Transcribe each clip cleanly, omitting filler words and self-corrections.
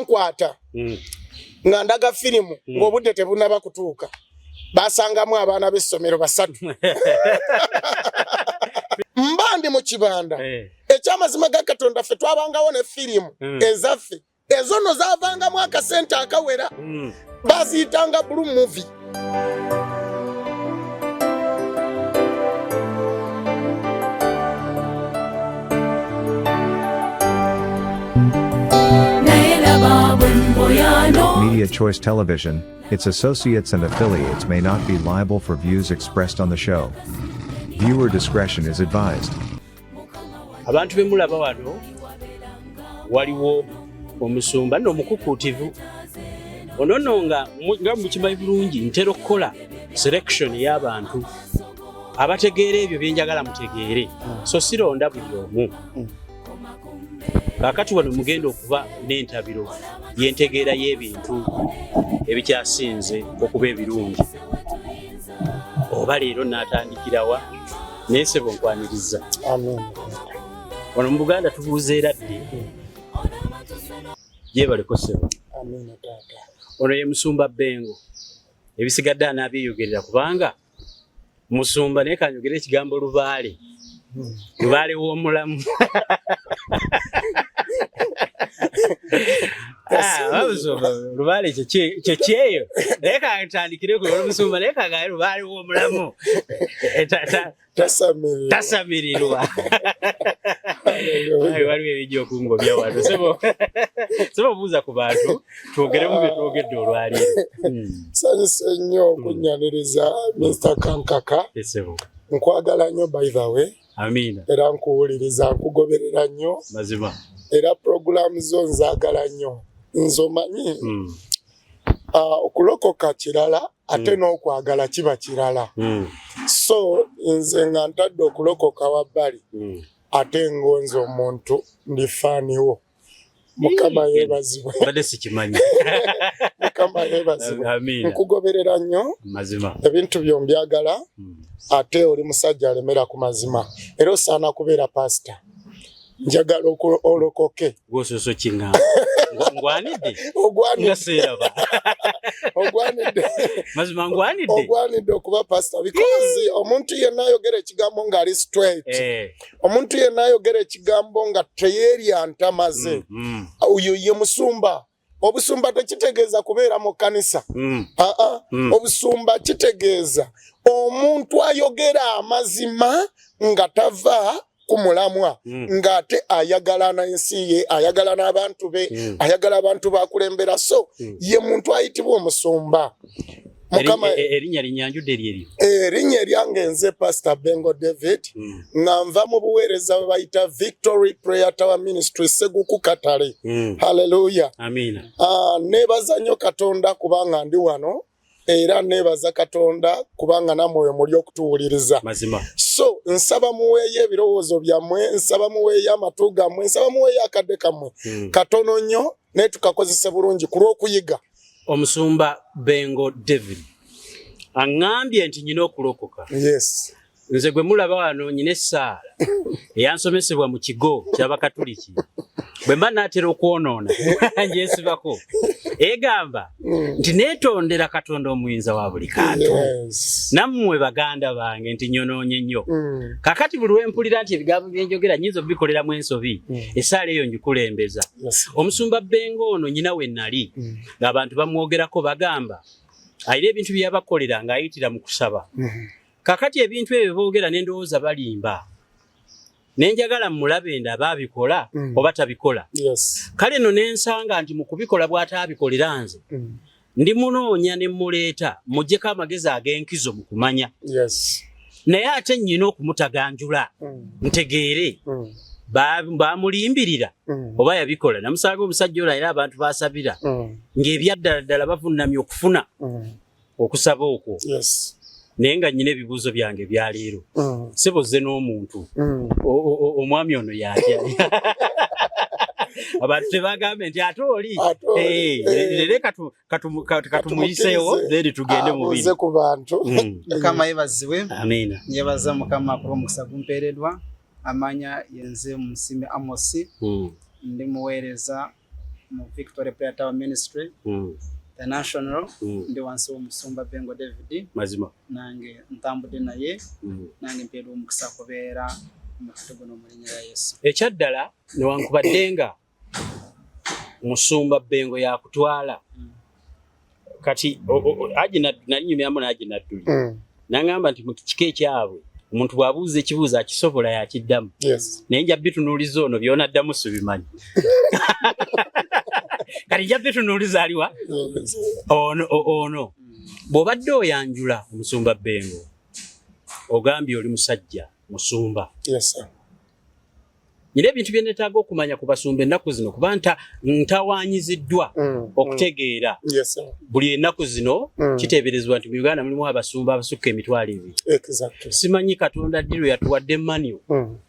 Bankwata nga ndaga firimu ng'obudde tebunaba kutuuka, basangamu abaana b'essomero basatu. Mba ndi mu kibanda. Ekyamazima ga Katonda, ffe twabangawo ne firimu ezaffe, ezo nno zaavangamu akasente akawera. Baziyitanga blue movie. Naye laba bwe mboyano. Media Choice Television, its associates and affiliates may not be liable for views expressed on the show. Viewer discretion is advised. Abantu be mulaba wano, waliwo omusumba nno omukukuutivu ono nno nga mukimanyi bulungi, ntera okukola selection y'abantu abategeera ebyo byenjagala mutegeere, so sironda buli omu. Kaakati wano mugenda okuba n'entabiro y'entegeera y'ebintu ebikyasinze okuba ebirungi. Oba leero naatandikirawa? Naye sebo, nkwaniriza. Amen. Wano mu Buganda tubuuza eradde gyebaleko, ssebo. Amen, taata. Ono ye musumba Bengo, ebisigadde anaabiyogerera kubanga musumba. Naye kanjogere ekigambo lubaale, lubaale w'omulamu. Ah, bamusumba lubaale kyekyeyo, naye kantandikire ku omusumba, naye kagaye lubaale w'omulamu. Eh, Tasamirirwa. Tasamirirwa. Ayi, waliwo ebijja okungobya wano. Sebo, sebo, buuza ku bantu, twogeremu bye twogedde olwaleero. Sanyuse nnyo okunnyaniriza, Mr Kankaka. Esebo. Nkwagala nnyo, by the way. Amiina. Era nkuwuliriza, nkugoberera nnyo. Mazima. Era puroguramu zo nzaagala nnyo. Nze omanyi, okulokoka kirala, ate n'okwagala kiba kirala. So nze nga ntadde okulokoka wabbali, ate ngonze omuntu ndi faaniwo. Mukama yeebazibwe. Mbadde sikimanyi. Mukama yeebazibwe. Amiina. Nkugoberera nnyo. Mazima. Ebintu byo mbyagala. Ate oli musajja alemera ku mazima, era osaana kubeera pasita. Njagala olokoke. Gwososo kiŋŋamba ngwanidde. Ogwanidde. Nga seeraba. Ogwanidde. Mazima ngwanidde. Ogwanidde okuba pasita, because omuntu yenna ayogera ekigambo ng'ali straight, omuntu yenna ayogera ekigambo nga teyeerya ntamaze, oyo ye musumba. Obusumba tekitegeeza kubeera mu kkanisa. Aa. Obusumba kitegeeza omuntu ayogera amazima nga tava ku mulamwa, ng'ate ayagala n'ensi ye, ayagala n'abantu be, ayagala abantu bakulembera. So ye muntu ayitibwa omusumba. Mukama. Erinnya linyanjudde lyeryo? Erinnya eryange nze Pastor Bengo David, nga nva mu buweereza bwe bayita Victory Prayer Tower Ministry, Seguku Katale. Haleluya. Amiina. Ah, neebaza nnyo Katonda kubanga ndi wano, era neebaza Katonda kubanga nammwe muli okutuwuliriza. Mazima. So nsaba muweeyo ebirowoozo byammwe, nsaba muweeyo amatu gammwe, nsaba muweeyo akadde kammwe katono nnyo, naye tukakozese bulungi ku lw'okuyiga. Omusumba Bengo David aŋŋambye nti nyina okulokoka. Yes. Nze gwe mulaba wano, nyina essaala eyansomesebwa mu kigo ky'Abakatuliki. Bwe mba naatera okwonoona, ngyesibako, egamba nti neetondera Katonda omuyinza wa buli kantu, nammwe baganda bange, nti nyonoonye nnyo. Kakati buli lwempulira nti ebigambo byenjogera nyinza obikoleramu ensobi, essaala eyo ngikulembeza. Omusumba Bengo ono nyina we nali ng'abantu bamwogerako, bagamba alina ebintu bye yabakolera ng'ayitira mu kusaba. Kakati ebintu ebyo boogera, nendowooza balimba, nenjagala mulabe ndaba abikola oba tabikola. Kale nno nensanga nti mu kubikola bw'ataabikolera nze, ndi munoonya ne muleeta muggyeko amagezi ag'enkizo mu kumanya, naye ate nnyina okumutaganjula ntegeere bamulimbirira oba yabikola. Namusanga omusajja ono era abantu basabira ng'ebyaddala ddala bavunnamye okufuna okusaba okwo. Naye nga nnyina ebibuuzo byange byaleero, sebo, zze n'omuntu. Omwami ono yatya? Abantu tebagambe nti ate oli. Ate oli. Eh, leero katumuyiseewo, then tugende mu biri. Abuuze ku bantu. Mukama yebazibwe. Amiina. Nyebaza Mukama kuba omukisa gumpeereddwa. Amanya yenze Musimi Amosi. Ndi muweereza. Mu Victory Prayer Tower Ministry International. Ndi wansi w'omusumba Bengo David. Mazima. Nange ntambudde naye. Nange mpeerwa omukisa kubeera mu guno mu linnya lya Yesu. Ekyaddala, newankubadde nga musumba Bengo yakutwala kati Haji nali nyumyamu n'Haji Nadduli, n'aŋŋamba nti mu kika ekyabwe omuntu bw'abuuza ekibuuzo akisobola yakiddamu. Naye nja bitunuuliza ono byonaddamu sibimanyi. Kati nja bitunuuliza aliwa ono. Bw'obadde oyanjula omusumba Bengo, ogambye oli musajja musumba. Yes, sir. Nyina ebintu bye neetaaga okumanya ku basumba ennaku zino, kuba ntawaanyiziddwa okutegeera. Yes, sir. Buli ennaku zino kiteeberezebwa nti mu Uganda mulimu abasumba abasukka 20,000. Simanyi Katonda ddi lwe yatuwadde manual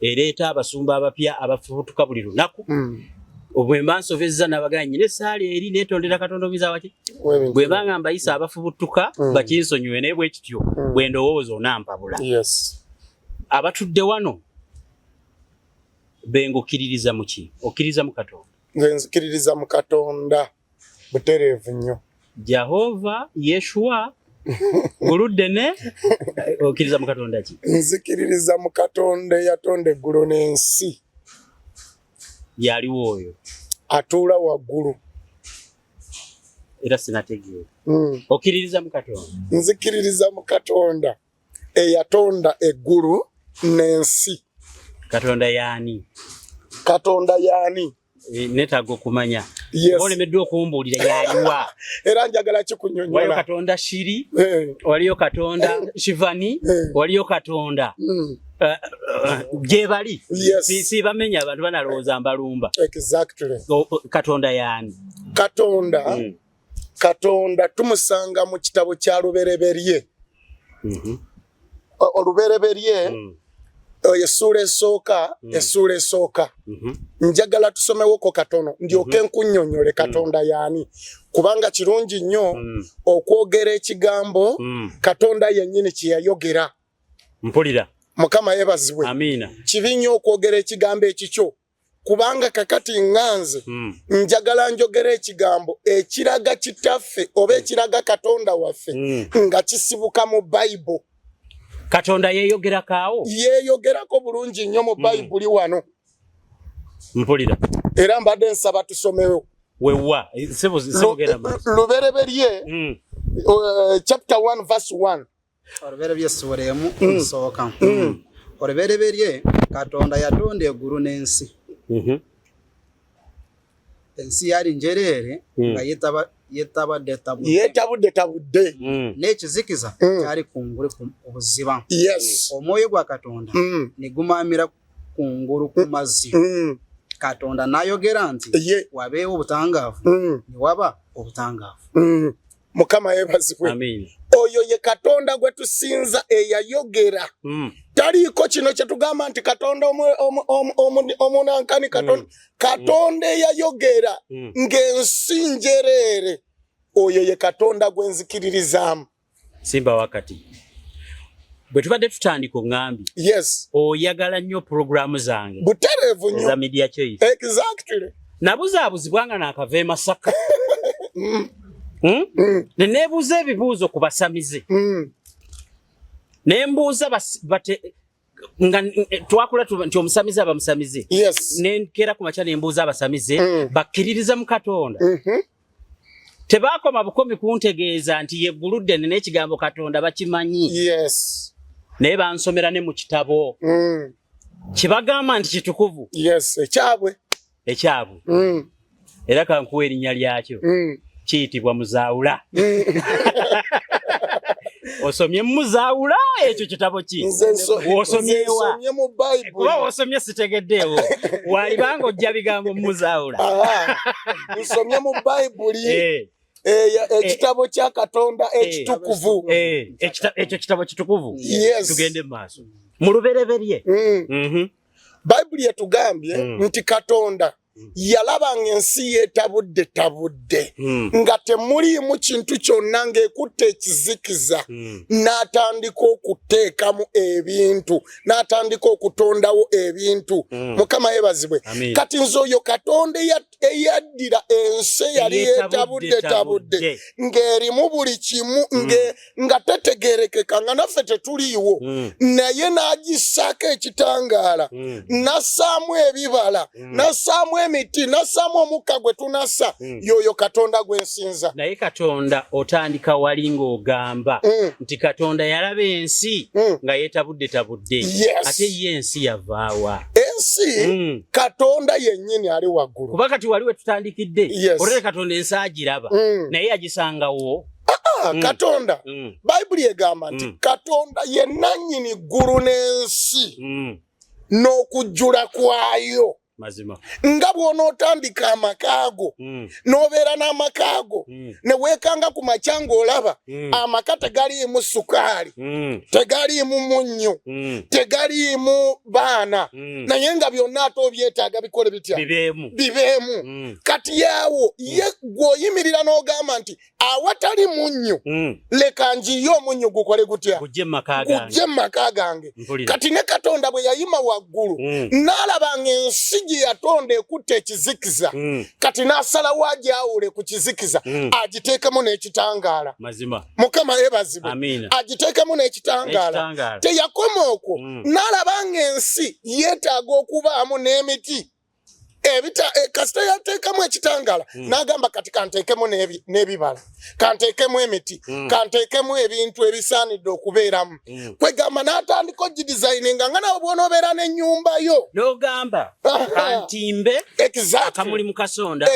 ereeta abasumba abapya abafubutuka buli lunaku. Bwe mba nsobezza n'abagamba nyina essaala eri neetondera Katonda omuyiza waki. Webintu. Bwe mba nga mbayisa abafubutuka bakinsonyiwe, naye bwe kityo bwe ndowooza onampabula. Abatudde wano, Bengo, okkiririza mu ki? Okkiririza mu Katonda? Nze nzikiririza mu Katonda butereevu nnyo. Jehova, Yeshua, Guluddene, okkiriza mu Katonda ki? Nzikiririza mu Katonda eyatonda eggulu n'ensi. Yaliwo oyo atuula waggulu. Era sinategeera. Okkiririza mu Katonda? Nzikiririza mu Katonda eyatonda eggulu n'ensi. Katonda yaani? Katonda yaani? Neetaaga okumanya. Yes. Oba olemeddwa okumbuulira yaliwa. Era njagala Waliyo kikunyonyola. Katonda Shiri, waliyo Katonda Shivani, waliyo Katonda gye bali. Si bamenya abantu banalowooza mbalumba. Katonda yaani? Katonda, Katonda tumusanga mu kitabo kya Lubereberye. Olubereberye, essuula esooka, essuula esooka. Njagala tusomewoko katono ndyoke nkunnyonnyole Katonda yaani, kubanga kirungi nnyo okwogera ekigambo Katonda yennyini kye yayogera. Mpulira. Mukama yeebazibwe. Amiina. Kibi nnyo okwogera ekigambo ekikyo, kubanga kakati ŋŋanze njagala njogera ekigambo ekiraga kitaffe oba ekiraga Katonda waffe nga kisibuka mu Bayibuli. Katonda yeeyogerako awo? Yeeyogerako bulungi nnyo mu Bayibuli wano. Mpulira. Era mbadde nsaba tusomewo. Wewa sebo, sebo, genda maaso. Lubereberye, chapter 1 verse 1. Olubereberye essuula 1 nsooka. Olubereberye Katonda yatonda eggulu n'ensi. Ensi yali njereere nga yetabadde tabudde. Yetabudde tabudde. N'ekizikiza kyali kungulu ku buziba. Omwoyo gwa Katonda ne gumaamira kungulu ku mazzi. Katonda n'ayogera nti wabeewo obutangaavu, ne waba obutangaavu. Mukama yeebazibwe. Amiina. Oyo ye Katonda gwe tusinza eyayogera. Taliiko kino kye tugamba nti Katonda omunankani Katonda. Katonda eyayogera ng'ensi njereere, oyo ye Katonda gwe nzikiririzaamu. Simba wakati bwe tubadde tutandika oŋŋambye oyagala nnyo puroguramu zange Butereevu eza nnyo. Media Choice. Nabuzaabuzibwa nga naakava e Masaka. Ne neebuuza ebibuuzo ku basamize, ne mbuuza nga twakula nti omusamize aba musamize. Nenkeera ku makya ne mbuuza abasamize bakkiririza mu Katonda. Tebaakoma bukomi kuntegeeza nti yegguludde n'ekigambo Katonda bakimanyi, naye bansomera ne mu kitabo kibagamba nti kitukuvu. Yes, ekyabwe. Ekyabwe. Era kankuwa erinnya lyakyo. Kiyitibwa Muzaawula. Osomye Muzaawula? Ekyo kitabo ki? Nze W'osomyewa? Nsomye mu Bayibuli. Kuba wosomye sitegeddeewo, walibanga ojja bigambo Muzaawula. Aha. Nsomye mu Bayibuli, ekitabo kya Katonda ekitukuvu. Ekyo kitabo kitukuvu. Yes. Tugende mu maaso mu Lubereberye. Bayibuli etugambye nti Katonda Yalaba ng'ensi yeetabudde tabudde, nga temuliimu kintu kyonna, ng'ekutte ekizikiza, n'atandika okuteekamu ebintu, n'atandika okutondawo ebintu. Mukama yeebazibwe. Amiina. Kati nze oyo Katonda eyaddira ensi eyali yeetabudde tabudde, ng'erimu buli kimu, nga tetegerekeka, nga naffe tetuliiwo, naye n'agissaako ekitangaala, n'assaamu ebibala, n'assaamu emiti, n'assaamu omukka gwe tunassa, y'oyo Katonda gwe nsinza. Naye Katonda otandika wali ng'ogamba nti Katonda yalaba ensi nga yeetabudde tabudde. Ate ye ensi yavaawa? Ensi, Katonda yennyini ali waggulu. Kuba kati wali we tutandikidde, olere Katonda ensi agiraba, naye yagisangawo. Katonda, Bayibuli egamba nti Katonda ye nannyini ggulu n'ensi n'okujjula kwayo. Mazima. Nga bw'onootandika amaka go, n'obeera n'amaka go, ne weekanga ku makya ng'olaba amaka tegaliimu sukaali, tegaliimu munnyo, tegaliimu baana, naye nga byonna ate obyetaaga bikole bitya? Bibeemu. Bibeemu. Kati yaawo ye gw'oyimirira n'ogamba nti awatali munnyo, leka njiye omunnyo gukole gutya? Gujje mu maka gange. Gujje mu maka gange. Mpulira. Kati ne Katonda bwe yayima waggulu, n'alaba ng'ensi gye yatonda ekutte ekizikiza, kati n'asalawo agyawule ku kizikiza, agiteekemu n'ekitangaala. Mazima. Mukama yeebazibwe. Amiina. Agiteekemu n'ekitangaala. N'ekitangaala. Teyakoma okwo, n'alaba ng'ensi yeetaaga okubaamu n'emiti. Kasita yateekamu ekitangaala, n'agamba kati kanteekemu n'ebibala, kanteekemu emiti, kanteekemu ebintu ebisaanidde okubeeramu. Kwegamba n'atandika ogidesigninga nga nawe bw'onoobeera n'ennyumba yo. N'ogamba kantimbe akamuli mu kasonda.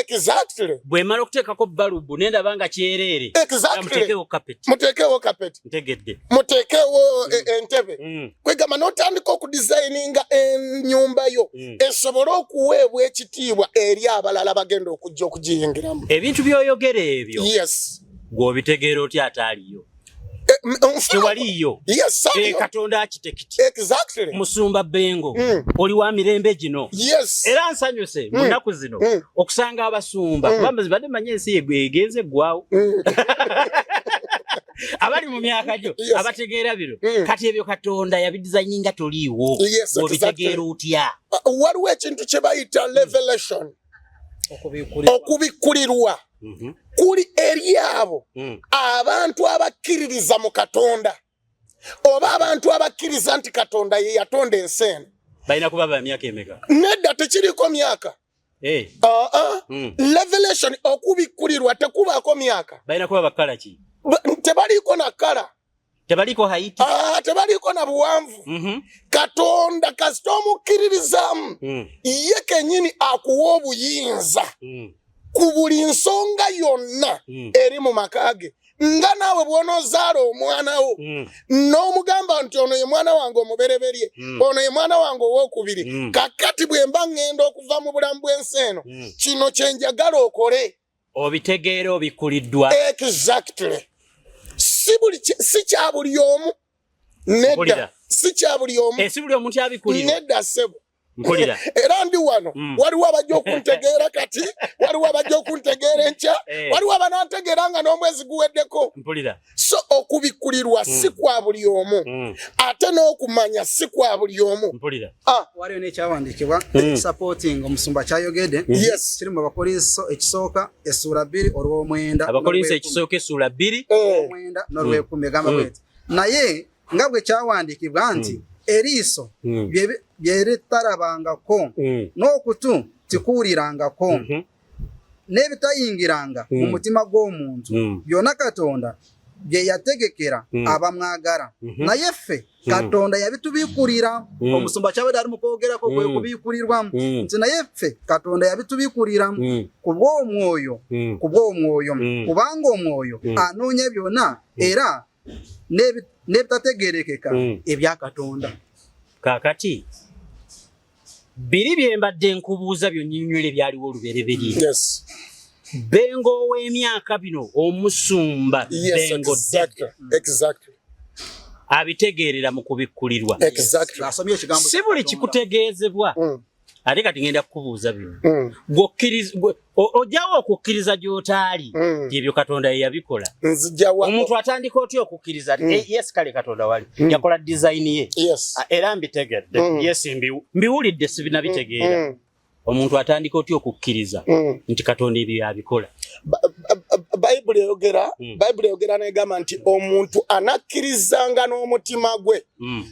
Bw'emala okuteekako balubu ne ndaba nga kyereere. Muteekewo kapeti. Muteekewo kapeti. Ntegedde. Muteekewo entebe. Kwegamba n'otandika okudesigninga ennyumba yo esobole okuweebwa ekitiibwa eri abalala bagenda okujja okugiyingiramu. Ebintu by'oyogera ebyo. Yes. Gw'obitegeera otya ataaliyo? Tewaliyo. Yes, Katonda architect. Exactly. Musumba Bengo. Oli wa mirembe gino. Yes. Era nsanyuse mu nnaku zino okusanga abasumba. Kubanga zibadde mmanyi ensi egenze eggwawo. Abali mu myaka gyo abategeera bino. Kati ebyo Katonda yabidesigninga toliiwo. Yes, Gw'obitegeera otya? Waliwo ekintu kye bayita revelation. Okubikkulirwa. Kuli eri abo abantu abakkiririza mu Katonda oba abantu abakkiriza nti Katonda ye yatonda ensi eno. Balina kuba ba myaka emeka? Nedda, tekiriko myaka. Revelation, okubikkulirwa tekubaako myaka. Balina kuba bakala ki? Tebaliiko na kkala. Tebaliiko height. Tebaliiko na buwanvu. Katonda kasita omukkiririzaamu, ye kennyini akuwa obuyinza ku buli nsonga yonna eri mu maka ge. Nga naawe bw'onoozaala omwana wo, n'omugamba nti ono ye mwana wange omubereberye, ono ye mwana wange owookubiri, kakati bwe mba ŋŋenda okuva mu bulamu bw'ensi eno, kino kye njagala okole. Obitegeera obikkuliddwa. Exactly. Si kya buli omu. Nedda, si kya buli omu. Si buli omuntu abikkulirwa. Nedda ssebo. Mpulira. Era ndi wano, waliwo abajja okuntegeera kati, waliwo abajja okuntegeera enkya, waliwo abanantegeera nga n'omwezi guweddeko. Mpulira. So okubikkulirwa si kwa buli omu, ate n'okumanya si kwa buli omu. Mpulira. Waliwo n'ekyawandiikibwa supporting omusumba kyayogedde. Yes. Kiri mu Abakolinso ekisooka essuula 2 olw'omwenda. Abakolinso ekisooka essuula 2 olw'omwenda n'olw'ekumi egamba bw'eti. Naye nga bwe kyawandiikibwa nti eriiso byeritalabangako, n'okutu tikuwulirangako, n'ebitayingiranga mu mutima gw'omuntu, byonna Katonda bye yategekera abamwagala. Naye ffe Katonda yabitubikulira. Omusumba kyabadde ali mu kwogerako kwe kubikulirwa. Nti naye ffe Katonda yabitubikulira ku bw'omwoyo, ku bw'omwoyo, kubanga omwoyo anoonya byonna era n'ebitategeerekeka ebya Katonda. Kaakati biri bye mbadde nkubuuza byonnyinyule byaliwo olubereberye. Yes. Bengo w'emyaka bino omusumba Bengo Exactly. Abitegeerera mu kubikkulirwa. Exactly. Si buli kikutegeezebwa. Ate kati ngenda kukubuuza bino. Ojjawo okukkiriza gy'otaali ebyo Katonda ye yabikola. Omuntu atandika otya okukkiriza nti yes kale Katonda wali yakola design ye era mbitegedde, yes mbiwulidde sibinabitegeera. Omuntu atandika otya okukkiriza nti Katonda ebyo yabikola? Bayibuli eyogera, Bayibuli eyogera n'egamba nti omuntu anakkirizanga n'omutima gwe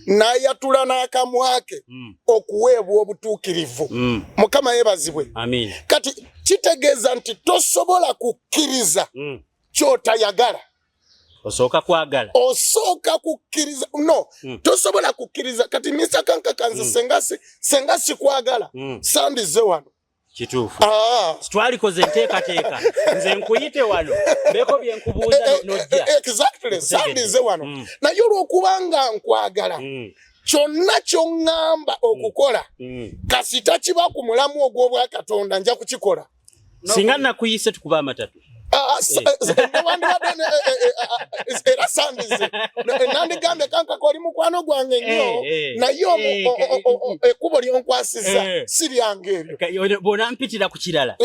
n'ayatula n'akamwa ke okuweebwa obutuukirivu. Mukama yeebazibwe. Amiina. Kati kitegeeza nti tosobola kukkiriza ky'otayagala. Osooka kwagala. Osooka kukkiriza. No, tosobola kukkiriza. Kati Mr. Kankaka nze senga sikwagala sandize wano. Kituufu. Twalikoze enteekateeka nze nkuyite wano beeko bye nkubuuza n'ojja. Exactly, sandize wano. Naye olw'okubanga nkwagala kyonna ky'oŋŋamba okukola kasita kiba ku mulamu ogw'obwakatonda nja kukikola. Singa nakuyise tukuba amatatu. Era sandize nandigambye Kankaka oli mukwano gwange nnyo, naye ekkubo lyonkwasizza si lyange eryo. Bw'onampitira ku kirala.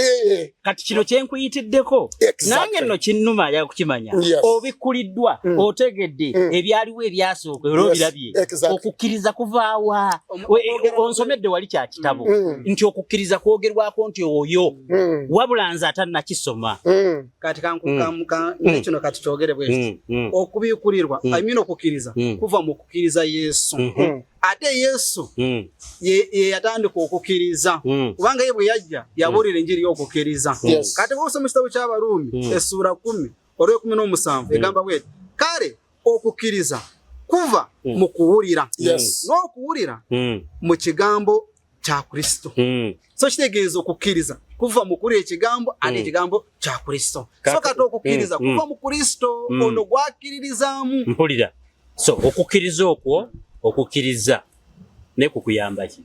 Kati kino kye nkuyitiddeko nange nno kinnuma njagala kukimanya. Obikkuliddwa, otegedde ebyaliwo ebyasooka era obirabye. Okukkiriza kuvaawa? Onsomedde wali kya kitabo nti okukkiriza kwogerwako nti oyo wabula nze atannakisoma. Kati kino kati kyogere bwe okubikkulirwa, I mean okukkiriza kuva mu kukkiriza Yesu. Ate Yesu ye yatandika okukkiriza kubanga ye bwe yajja yabuulira enjiri y'okukkiriza. Kati bw'osoma mu kitabo ky'Abaruumi essuula 10 olw'e17 egamba bw'eti, kale okukkiriza kuva mu kuwulira n'okuwulira mu kigambo kya Kristo. So kitegeeza okukkiriza kuva mu kuwulira ekigambo ate ekigambo kya Kristo. So kati okukkiriza kuva mu Kristo ono gwakkiririzaamu. Mpulira. So okukkiriza okwo okukkiriza ne kukuyamba ki?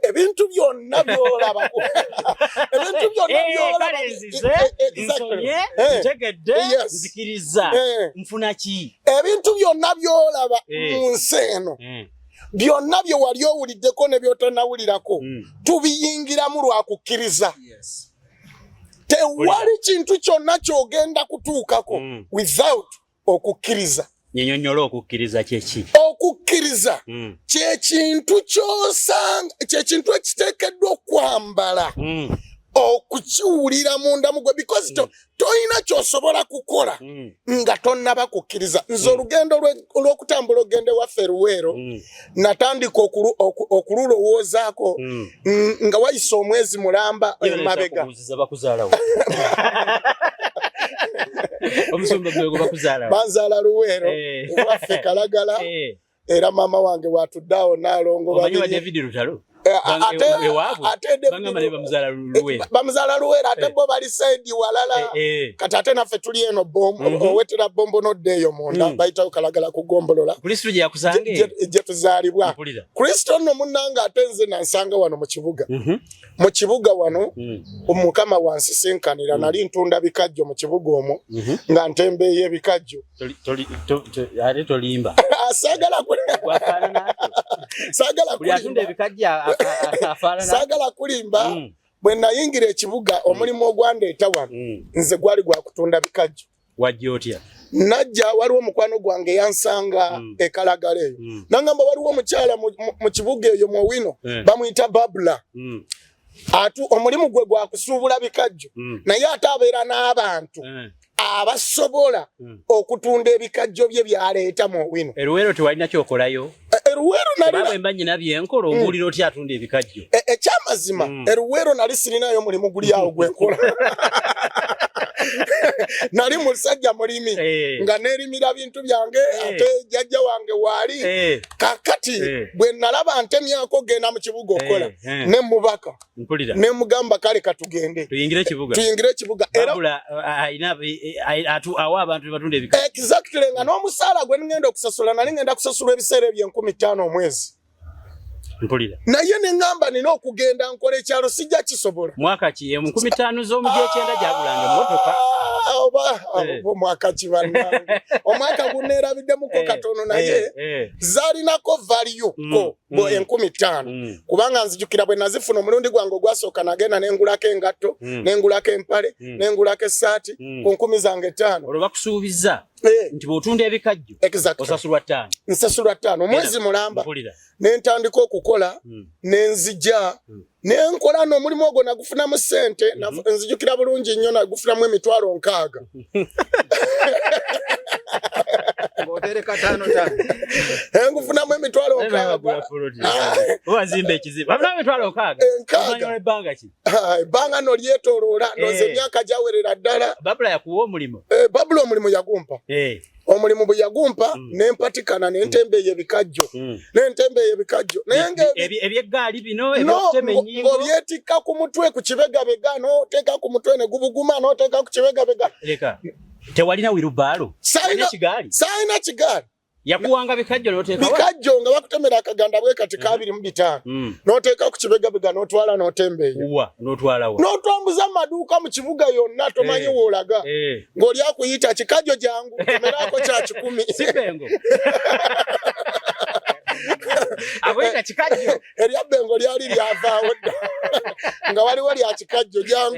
Ebintu byonna by'olaba. Ebintu byonna by'olaba. Nsomye, ntegedde, nzikiriza. Nfuna ki? Ebintu byonna by'olaba mu nsi eno. Byonna bye wali owuliddeko ne by'otonawulirako tubiyingiramu lwa kukkiriza. Tewali kintu kyonna ky'ogenda kutuukako without okukkiriza. Nnyonnyola okukkiriza kye ki? Okukkiriza kye kintu ky'osanga, kye kintu ekiteekeddwa okwambala okukiwulira munda mu gwe, because tolina ky'osobola kukola nga tonnaba kukkiriza. Nze olugendo olw'okutambula okugenda ewaffe Luweero natandika okululowoozaako nga wayise omwezi mulamba emabega. Banzaala Luweero ewaffe Kalagala, era maama wange watudde Naalongo. Bamuzaala Luweero ate bo bali side walala. Kati ate naffe tuli eno owetera Bombo nodda eyo munda bayitawo Kalagala ku Gombolola gye tuzaalibwa. Kristo nno munnange ate nze nansanga wano mu kibuga. Mu kibuga wano Mukama wansisinkanira, nali ntunda bikajjo mu kibuga omwo nga ntembeeyo ebikajjo. Ate tolimba. Saagala kulimba. Bwe nayingira ekibuga omulimu ogwandeeta wano nze gwali gwa kutunda bikajjo. Wajja otya? Najja waliwo omukwano gwange yansanga ekalagala eyo. Nangamba waliwo omukyala mu kibuga eyo mu Owino bamuyita Babula. Atu omulimu gwe gwa kusuubula bikajjo naye ate abeera n'abantu abasobola okutunda ebikajjo bye byaleeta mu Owino. Eruweero tewalina kyokolayo? Eruweero nali bwe mba nnyina byenkola obuulira otya atunda ebikajjo? Ekyamazima Eruweero nali sirinayo mulimu guli awo gwe nkola. Nali musajja mulimi nga neerimira bintu byange ate jjajja wange waali. Kakati bwe nalaba ntemyako genda mu kibuga okukola ne mubaka ne mugamba kale katugende tuyingire ekibuga, tuyingire ekibuga. Era awa abantu batunda ebikajjo. Exactly, nga n'omusaala gwe ngenda okusasula nali ngenda kusasula ebiseera ebyo 5,000 omwezi. Mpulira. Naye ne ŋŋamba nina okugenda nkola ekyalo sijja kisobola. Mwaka ki? Mu 15 z'omugy'ekyenda gyagulanga emmotoka. Ah, oba omwaka ki bannange, omwaka guneerabiddemuko katono, naye zaalinako value ko bo 5000, kubanga nzijukira bwe nazifuna omulundi gwange ogwasooka, nagenda nengulako engatto, nengulako empale, nengulako essaati ku 5000. Olwo bakusuubiza nti bw'otunda ebikajjo osasulwa 5. Nsasulwa 5 omwezi mulamba. Nentandika okukola, nenzija nenkola n'omulimu ogwo, nagufunamu ssente. Nzijukira bulungi nnyo, nagufunamu 60,000. Ng'otereka tano tano. Ngufunamu 60,000. Wazimba ekizibu, bafunamu 60,000. 60. Oluvannyuma lw'ebbanga ki? Ah, ebbanga nno lyetooloola, ndowooza emyaka gyawerera ddala. Babula yakuwa omulimu? Eh, Babula omulimu yagumpa. Omulimu bwe yagumpa, nempatikana nentembeeya ebikajjo, nentembeeya ebikajjo, naye nga Ebyeggaali bino, no ebyokutema ennyingo? Ng'obyetikka ku mutwe, ku kibegabega, n'oteeka ku mutwe ne gubuguma, n'oteeka ku kibegabega. Leka, tewalina wheelbarrow? Saalina. Kigaali? Saalina kigaali. Yakuwanga bikajjo n'oteekawa? Bikajjo nga bakutemera akaganda bwe kati ka 25, n'oteeka ku kibegabega, n'otwala n'otembeeya. Wa n'otwalawa? N'otambuza amaduuka mu kibuga yonna, tomanyi woolaga, ng'oli akuyita, "Kikajjo jangu temeraako kya 100." Si bengo akuyita kikajjo? Erya bengo lyali lyavaawo dda, nga waliwo lya kikajjo, jangu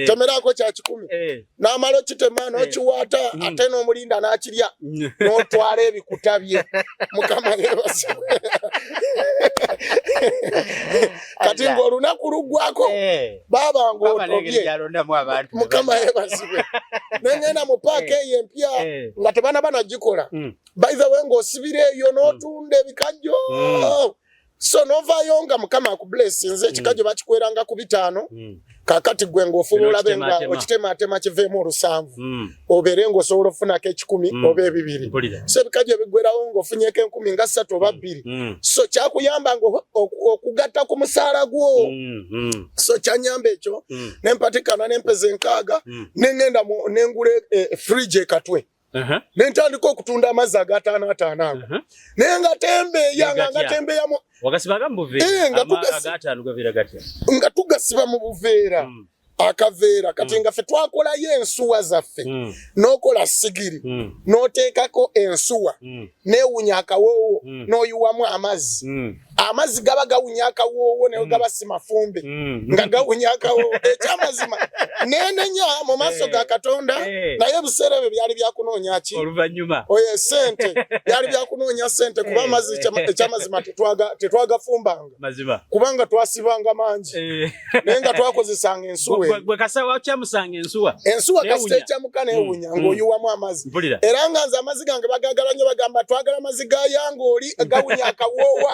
temeraako kya 100. N'amala okitema n'okiwaata, ate n'omulinda n'akirya, n'otwala ebikuta bye. Mukama yeebazibwe. Kati ng'olunaku luggwako, baaba Baba n'engeri ng'otobye. gy'alondamu abantu. Mukama yeebazibwe. Nengenda mu paaka eyo empya nga tebanaba nagikola. By the way, ng'osibira eyo n'otunda ebikajjo. So novaayo nga Mukama akublessinze, ekikajjo bakikweranga ku 500. Kakati gwe ng'ofuba olabe nga Okitematema. okitematema kiveemu 700, obeere ng'osobola okufunako 100 oba 200. So ebikajjo ebiggwerawo ng'ofunyeko 30,000 oba 2,000. So kyakuyamba nga okugatta ku musaala gwo. So kyanyamba ekyo, nempatikana nempeza 60, nengenda nengula fridge ekatwe, nentandika okutunda amazzi agataano ataano ago, naye nga tembeeya nga Gatya. ngatembeeyamu. Wagasibaga mu buveera? Nga Agataano gaveera gatya? Nga tugasiba mu buveera, akaveera kati nga ffe twakolayo ensuwa zaffe. N'okola sigiri, n'oteekako ensuwa, neewunya akawoowo, n'oyiwamu amazzi. Amazzi gaba gawunya akawoowo, naye gaba si mafumbe, nga gawunya akawoowo. Ekyamazima nenenya mu maaso ga Katonda, naye ebiseera ebyo byali byakunoonya ki? Oluvannyuma. Oyo sente, byali byakunoonya sente, kuba amazzi ekyamazima tetwagafumbanga, kubanga twasibanga mangi, naye nga twakozesanga ensuwa eyo. Gwe kasawa kyamusanga ensuwa. Ensuwa kasita Neewunya. ekyamuka newunya, ng'oyiwamu amazzi. Era nga nze amazzi gange bagagala nnyo, bagamba, "Twagala amazzi ga yange oli gawunya akawoowo,"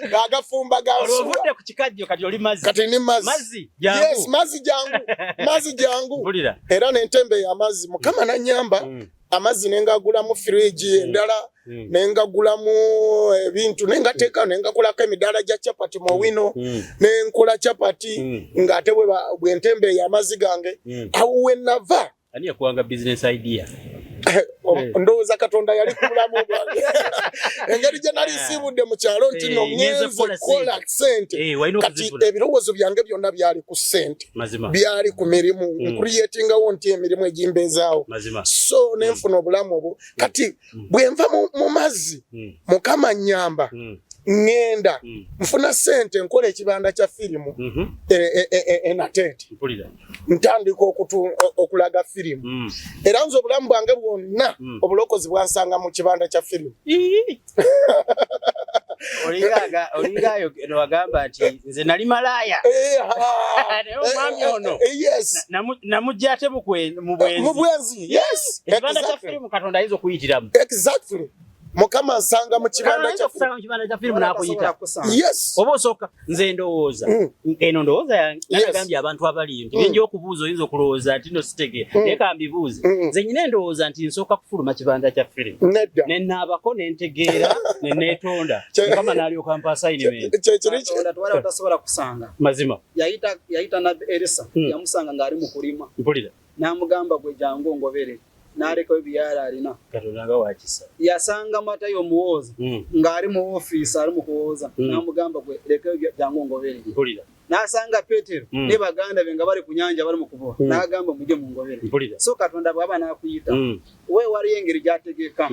ng'agafumba ga Olwo nsuwa. ovudde ku kikajjo, kati oli mazzi. Kati ni mazzi. Mazzi jangu. Yes, mazzi jangu, mazzi jangu. Era nentembeeya amazzi, Mukama nanyamba. Amazzi nengagulamu firiji endala, nengagulamu ebintu, nengateeka, nengakolako emidaala gya chapati mu Owino, nenkola chapati, ng'ate bwentembeeya amazzi gange. Awo we nava. Ani yakuwanga business idea? Ndowooza Katonda yali ku bulamu bwange, engeri gye nali nsiibudde mu kyalo nti no Ngenze ngenze kukola. kukola sente. Walina Kati okuzifuna. ebirowoozo byange byonna byali ku sente, byali ku mirimu, ncreatingawo nti emirimu egimbeezaawo. So nenfuna obulamu obwo. Kati bwe nva mu mazzi, Mukama nnyamba, ŋŋenda nfuna sente, nkola ekibanda kya firimu enateete. Ntandika okulaga firimu. Era nze obulamu bwange bwonna, obulokozi bwansanga mu kibanda kya firimu. Ii. Olinga wagamba nti nze nali malaaya. Naye omwami ono namujja ate mu mu bwenzi. Bwenzi, yes. Ekibanda kya firimu Katonda ayinza okuyitiramu. Exactly, Mukama nsanga mu kibanda Ayinza kya firimu. okusanga mu kibanda kya firimu n'akuyita. Yes. Oba osooka, nze ndowooza, eno ndowooza yange, nagambye abantu abali nti bingi okubuuza, oyinza okulowooza nti no sitegeera, naye kambibuuze. Nze nyina endowooza nti nsooka kufuluma kibanda kya firimu, Nedda. nenaabako, nentegeera, neneetonda, Mukama n'alyoka mpa assignment. Kyekiri. Katonda tewali atasobola kusanga. Yayita nabbi Erisa, yamusanga ng'ali mu kulima, n'amugamba, "Gwe jangu ongobere." N'alekawo ebyala alina. Katonda nga wakisa. Yasanga Matayo omuwooza ng'ali mu ofiisi ali mu kuwooza, n'amugamba, "Gwe lekayo, jangu ongobere." Mpulira. N'asanga Peetero ne baganda be nga bali ku nyanja bali mu kuvuba, n'agamba, "Mujje mungobere." Mpulira. So Katonda bw'aba n'akuyita, we waliyo engeri gy'ategeka.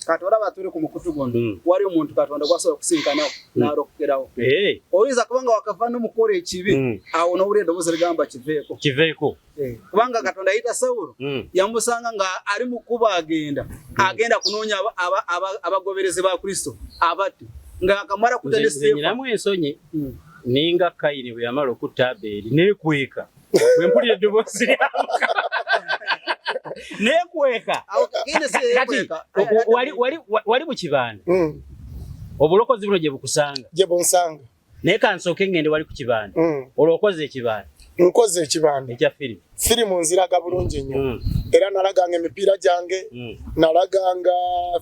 Kati olaba tuli ku mukutu guno, wali omuntu Katonda gwasobola okusinkanawo n'alokokerawo. Oyinza kubanga wakava n'omukola ekibi, awo n'owulira eddoboozi ligamba, "Kiveeko." Kiveeko. Kubanga Katonda yayita Sawulo, yamusanga nga ali mu kkubo agenda kunoonya abagoberezi ba Kristo abatte, nga akamala kutta ne Nze Siteefano. Nyinamu ensonyi, ninga Kayini bwe yamala okutta Abeeri, neekweka bwe mpulira eddoboozi lya Mukama. Neekweka. Awo Kayini si Kati yeekweka. wali mu kibanda, obulokozi buno gye bukusanga? Gye bunsanga. Naye kansooke ngende wali ku kibanda. Olwo okoze ekibanda? Nkoze ekibanda. Ekya firimu? Firimu nziraga bulungi nnyo, era nalaganga emipiira gyange, nalaganga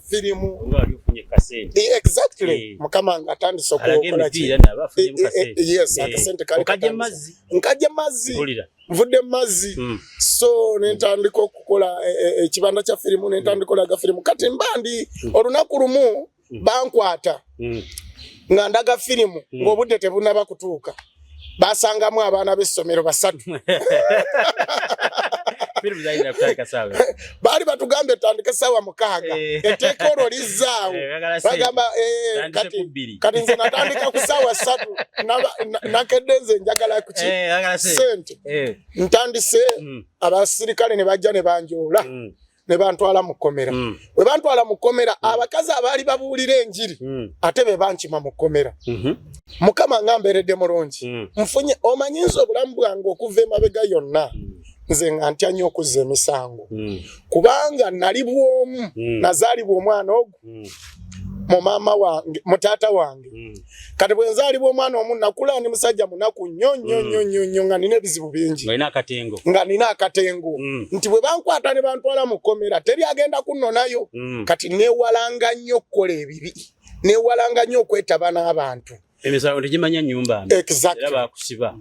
firimu. Nga wali ofunye kasente. Exactly. Mukama nga atandise Alaga okukola ki? emipiira naba afunyemu kasente. Yes, akasente kali Okajja katandise. mazzi. Nkajja mazzi. Mpulira. Nvudde mu mazzi. So nentandika okukola ekibanda kya firimu, nentandika olaga firimu. Kati mba ndi olunaku lumu bankwata nga ndaga firimu ng'obudde tebunaba kutuuka, basangamu abaana b'essomero basatu. Firimu zayinza kutandika saawa? Baali batugambye tutandike 6:00. Etteeka olwo lizzaawo. Bagala sente. Bagamba Tandise kati ku 2. Kati nze natandika ku 3:00, nakedde nze njagala kuki? Bagala sente. Sente. Ntandise, abasirikale ne bajja ne banjoola ne bantwala mu kkomera. Bwe bantwala mu kkomera, abakazi abaali babuulira enjiri ate be bankima mu kkomera. Mukama nga mbeeredde mulungi. Nfunye, omanyi nze obulamu bwange okuva emabega yonna, nze nga ntya nnyo okuzza emisango, kubanga nali bwomu, nazaalibwa omwana ogwo mu maama wange, mu taata wange. Kati bwe nzaalibwa omwana omu, nakula ndi musajja munaku nnyo nnyo nnyo nnyo nnyo, nga nina ebizibu bingi. Ng'olina akatengo. Nga nina akatengo, nti bwe bankwata ne bantwala mu kkomera, teri agenda kunnonayo. Kati neewalanga nnyo okukola ebibi, neewalanga nnyo okwetaba n'abantu. Emisango tegimanya nnyumba mbi. Exactly. Era bakusiba.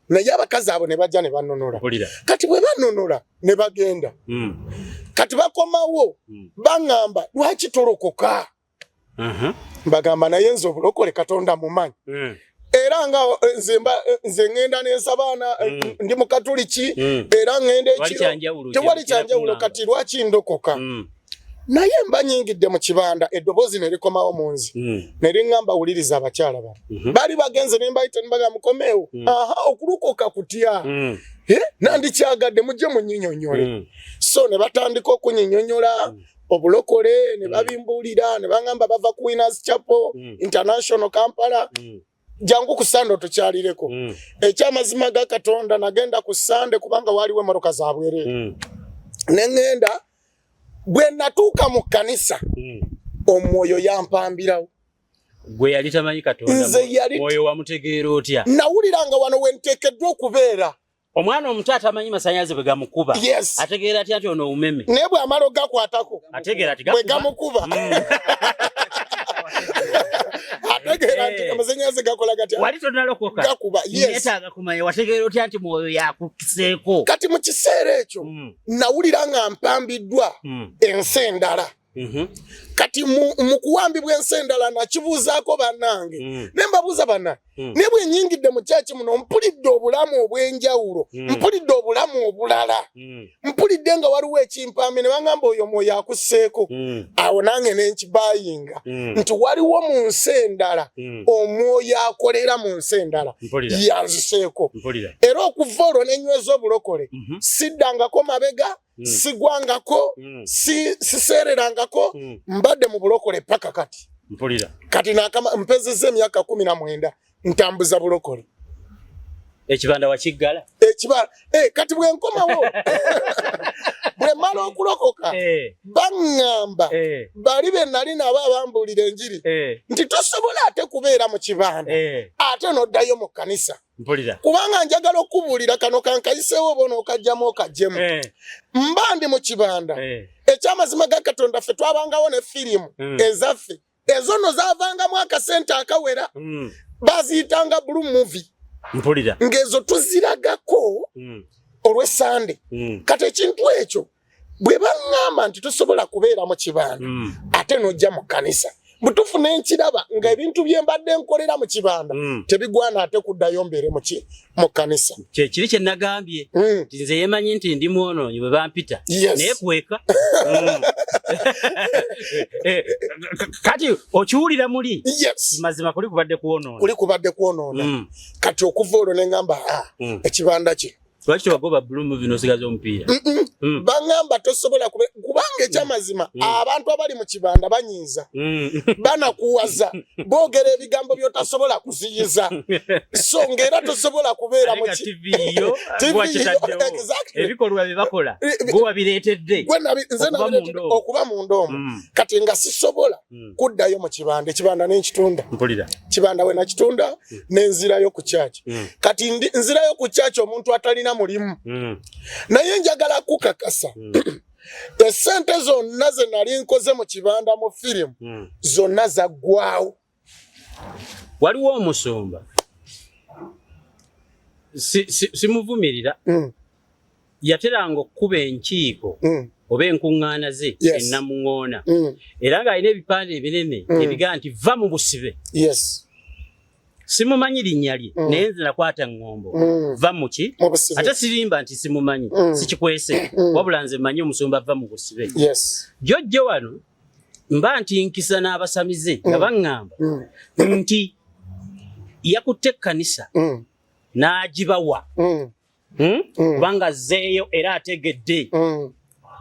Naye abakazi abo ne bajja ne bannonola. Mpulira. Kati bwe bannonola ne bagenda, kati bakomawo, baŋŋamba, "Lwaki tolokoka?" Mbagamba, "Naye nze obulokole Katonda mumanyi." Era nga nze nze ŋŋenda n'ensabaana, ndi mukatuliki, era ŋŋenda Tewali ekiro. kyanjawulo. Tewali kyanjawulo, kati lwaki ndokoka? Naye mba nyingidde mu kibanda, eddoboozi ne likomawo mu nze ne liŋŋamba, "Wuliriza, abakyala bano baali bagenze." Ne mbayita ne bagamba, "Mukomeewo." Aha, okulokoka kutya? Eh, nandikyagadde mujje munyinyonnyole. So ne batandika okunyinyonnyola obulokole, ne babimbuulira, ne baŋŋamba bava ku Winners Chapel International Kampala, jangu ku Sande otukyalireko. Ekyamazima ga Katonda, nagenda ku Sande kubanga waaliwo emmotoka zabwereere. Ne ŋŋenda. Bwe natuuka mu kkanisa, omwoyo yampambirawo. Gwe yali tamanyi Katonda? Nze yali- Mwoyo wamutegeera otya? Nawulira nga wano we nteekeddwa okubeera. Omwana omuto atamanyi masanyaze bwe gamukuba, ategeera atya nti ono umeme? Naye bw'amala ogakwatako, Ategeera ati bwe gakuba. gamukuba, ategeera nti amasannyalaze gakola gatya? Wali tonalokoka? Gakuba, yes. Neetaaga kumanya, wategeera otya nti mwoyo yakuseeko? Kati mu kiseera ekyo nawulira nga mpambiddwa ensi endala. Kati mu kuwambibwa ensi endala, nakibuuzaako bannange, ne mbabuuza, "Bannange, ne bwe nyingidde mu kyaki muno, mpulidde obulamu obw'enjawulo, mpulidde obulamu obulala, mpulidde nga waliwo ekimpambi." Ne baŋŋamba, "Oyo mwoyo akusseeko." Awo nange ne nkibayinga nti waliwo mu nsi endala omwoyo akolera mu nsi endala Mpulira. yanziseeko. Mpulira. Era okuva olwo nenyweza obulokole. Siddangako mabega, sigwangako, siseererangako. Mbadde mu bulokole paka kati. Mpulira. Kati nakama mpezezza emyaka 19 ntambuza bulokole. Ekibanda wakiggala? Ekiba kati bwe nkomawo, bwe mmala okulokoka, baŋŋamba, bali be nali nabo abambuulira enjiri, nti tosobola ate kubeera mu kibanda ate n'oddayo mu kkanisa. Mpulira. Kubanga njagala okubuulira kano kankayiseewo, oba onookajjamu okajjemu. Mba ndi mu kibanda, ekyamazima ga Katonda, ffe twabangawo ne firimu ezaffe. Ezo nno zaavangamu akasente akawera. Baziyitanga blue movie. Mpulira. Ng'ezo tuziragako olw'Essande. Kati ekintu ekyo Bwe baŋŋamba nti tosobola kubeera mu kibanda ate n'ojja mu kkanisa, butuufu nenkiraba nga ebintu bye mbadde nkolera mu kibanda tebigwana ate kuddayo mbeere mu kkanisa. Kyekiri kye nagambye nti nze yemanyi nti ndi mwonoonyi bwe bampita naye kweka. Kati okiwulira muli mazima kuli kubadde kwonoona, kuli kubadde kwonoona. Kati okuva olwo ne ŋŋamba ekibanda kino lwaki tewagoba Blue Movie n'osigaza omupiira? Baŋŋamba tosobola kubanga ekyamazima abantu abali mu kibanda banyiiza, banakuwaza, boogera ebigambo by'otasobola kuziyiza, so ng'era tosobola kubeera mu ebikolwa bye bakola gwe wabireetedde nze nabireetedde okuba munda omwo. Kati nga sisobola kuddayo mu kibanda, ekibanda n'enkitunda. Kibanda we nakitunda nenzirayo ku church. Kati nzirayo ku church omuntu atalina mulimu. Naye njagala kukakasa esente zonna ze nali nkoze mu kibanda mu firimu zonna zaggwawo. Waliwo omusumba simuvumirira, yateranga okukuba enkiiko oba enkuŋŋaana ze ennamuŋoona, era ng'alina ebipande ebinene ebigaa nti va mu busibe. Simumanyi linnya lye, naye nze nakwata ŋŋombo va mu ki, ate sirimba nti simumanyi, sikikwese, wabula nze mmanyi omusumba va mu busibe. Jjojjo wano mba nti nkisa n'abasamize nga baŋŋamba nti yakutte ekkanisa n'agibawa kubanga azzeeyo era ategedde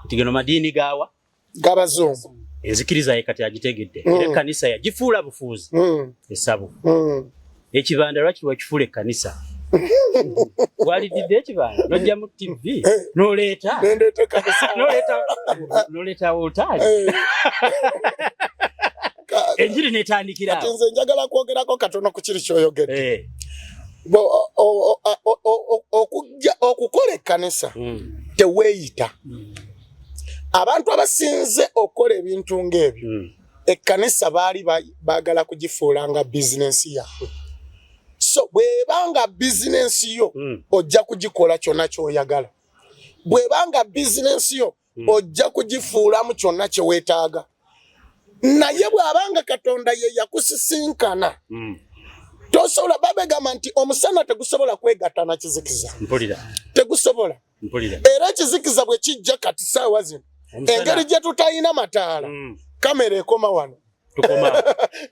nti gano madiini gaawa g'abazungu, enzikiriza ye kati agitegedde, era ekkanisa yagifuula bufuuzi esabo. Ekibanda lwaki wakifuula ekkanisa? Walididde ekibanda n'ojjamu TV n'oleeta n'oleeta woltaali, enjiri n'etandikira. Kati nze njagala kwogerako katono ku kiri ky'oyogedde. Okukola ekkanisa teweeyita. Abantu abasinze okukola ebintu ng'ebyo, ekkanisa baali baagala kugifuula nga bizinensi yaabwe. So bw'ebanga bizinensi yo ojja kugikola kyonna ky'oyagala, bw'ebanga bizinensi yo ojja kugifuulamu kyonna kye weetaaga. Naye bw'abanga Katonda ye yakusisinkana, tosobola. Babegamba nti omusana tegusobola kwegatta na kizikiza, tegusobola. Era ekizikiza bwe kijja kati saawa zino, engeri gye tutalina mataala, kamera ekoma wano,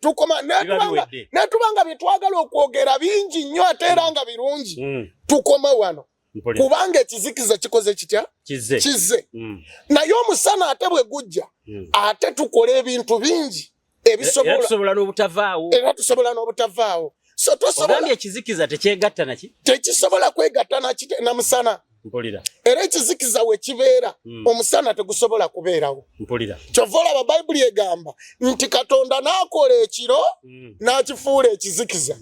tukoma netubanga byetwagala okwogera bingi nnyo ate era nga birungi, tukoma wano kubanga ekizikiza kikoze kitya? Kizze. Naye omusana ate bwe gujja, ate tukola ebintu bingi ebisobola era tusobola n'obutavaawo. So tosobola, ekizikiza tekyegatta naki, tekisobola kwegatta na musana. Era ekizikiza we kibeera, omusana tegusobola kubeerawo. Kyova olaba Bayibuli egamba nti Katonda n'akola ekiro n'akifuula ekizikiza,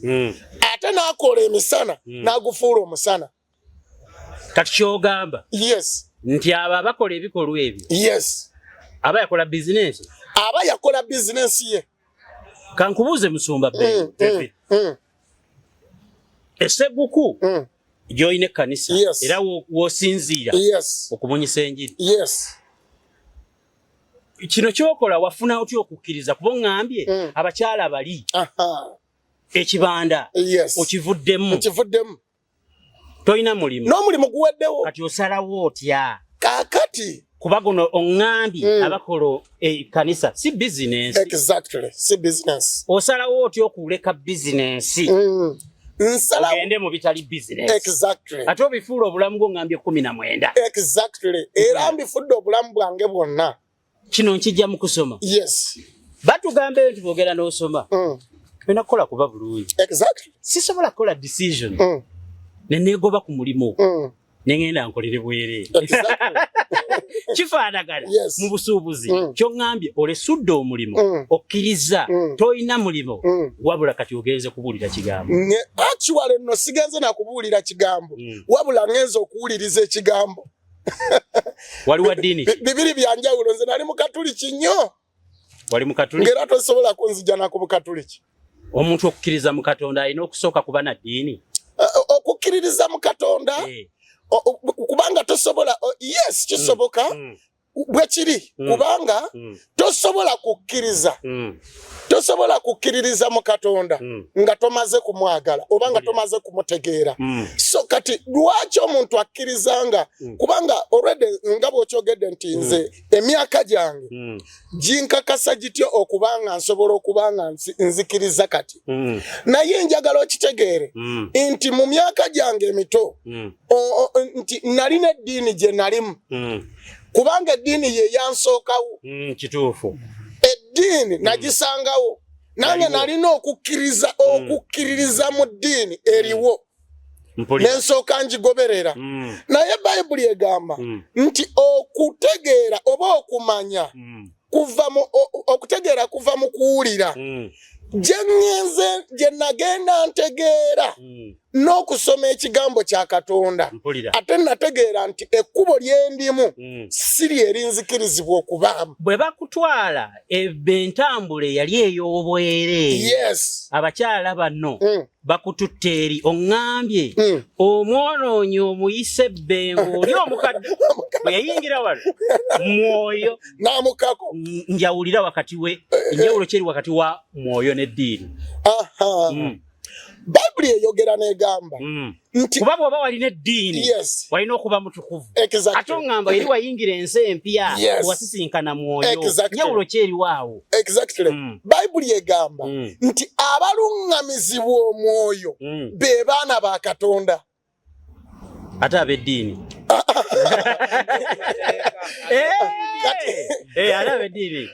ate n'akola emisana n'agufuula omusana. Kati kyogamba yes, nti abo abakola ebikolwa ebyo, yes, aba yakola bizinensi, aba yakola bizinensi ye. Kankubuuze musumba David, esseguku gy'olina ekkanisa, era w'osinziira okubunyisa enjiri, kino kyokola wafuna otya okukkiriza? Kuba oŋŋambye abakyala bali ekibanda okivuddemu, nkivuddemu, tolina mulimu, n'omulimu guweddewo, kati osalawo otya? Kaakati kuba guno oŋŋambye abakola ekkanisa si bizinensi. Exactly, si bizinensi. Osalawo otya okuleka bizinensi ogende mu bitali bizinensi? Exactly. Ate obifuula obulamu bwo, ŋŋambye 19. Exactly, era mbifudde obulamu bwange bwonna. Kino nkijja mu kusoma. Yes. Batugamba nti bwogera n'osoma olina kukola kuba bulungi. Exactly. Sisobola kukola decision ne neegoba ku mulimu ne ŋŋenda nkolere bwereere. Kifaanagana mu busuubuzi. Kyoŋŋambye olesudde omulimu, okkiriza tolina mulimu, wabula kati ogenze kubuulira kigambo. Actually nno sigenze nakubuulira kigambo, wabula ŋŋenze okuwuliriza ekigambo. Wali wa ddiini? Bibiri byanjawulo. Nze nali mukatuliki nnyo. Wali mukatuliki? Ng'era tosobola kunzija na ku bukatuliki. Omuntu okukkiriza mu Katonda alina okusooka kuba na ddiini? Okukkiririza mu Katonda, kubanga tosobola, yes, kisoboka. Bwe kiri kubanga tosobola kukkiriza tosobola kukkiririza mu Katonda nga tomaze kumwagala oba nga tomaze kumutegeera. So kati lwaki omuntu akkiriza nga kubanga already nga bw'okyogedde nti nze emyaka gyange ginkakasa gityo okuba nga nsobola okuba nga nzikiriza kati. Naye njagala okitegeere nti mu myaka gyange emito nti nalina eddiini gye nalimu. Kubanga eddiini ye yansookawo. Kituufu. Eddiini nagisangawo. Nange nalina okukkiriza okukkiririza mu ddiini eriwo. Nensooka ngigoberera. Naye Bayibuli egamba nti okutegeera oba okumanya kuva mu okutegeera kuva mu kuwulira. Gye ŋŋenze gye nagenda ntegeera n'okusoma ekigambo kya Katonda. Ate nategeera nti ekkubo lye ndimu si lye erinzikirizibwa okubaamu. Bwe bakutwala entambula eyali ey'obwereere. Yes. Abakyala bano bakututte eri oŋŋambye omwonoonyi omuyise ebbengo oli omukadde bwe yayingira wano mwoyo n'amukako. Njawulira wakati we enjawulo kyeri wakati wa mwoyo n'eddiini. Bayibuli eyogera n'egamba nti kuba bw'oba walina eddiini walina okuba mutukuvu. Ate oŋŋamba eri wayingira ensi empya wasisinkana mwoyo. Njawulo ki eriwo awo? Exactly. Bayibuli egamba nti abaluŋŋamizibwa omwoyo be baana ba Katonda. Ate ab'eddiini. Ate ab'eddiini.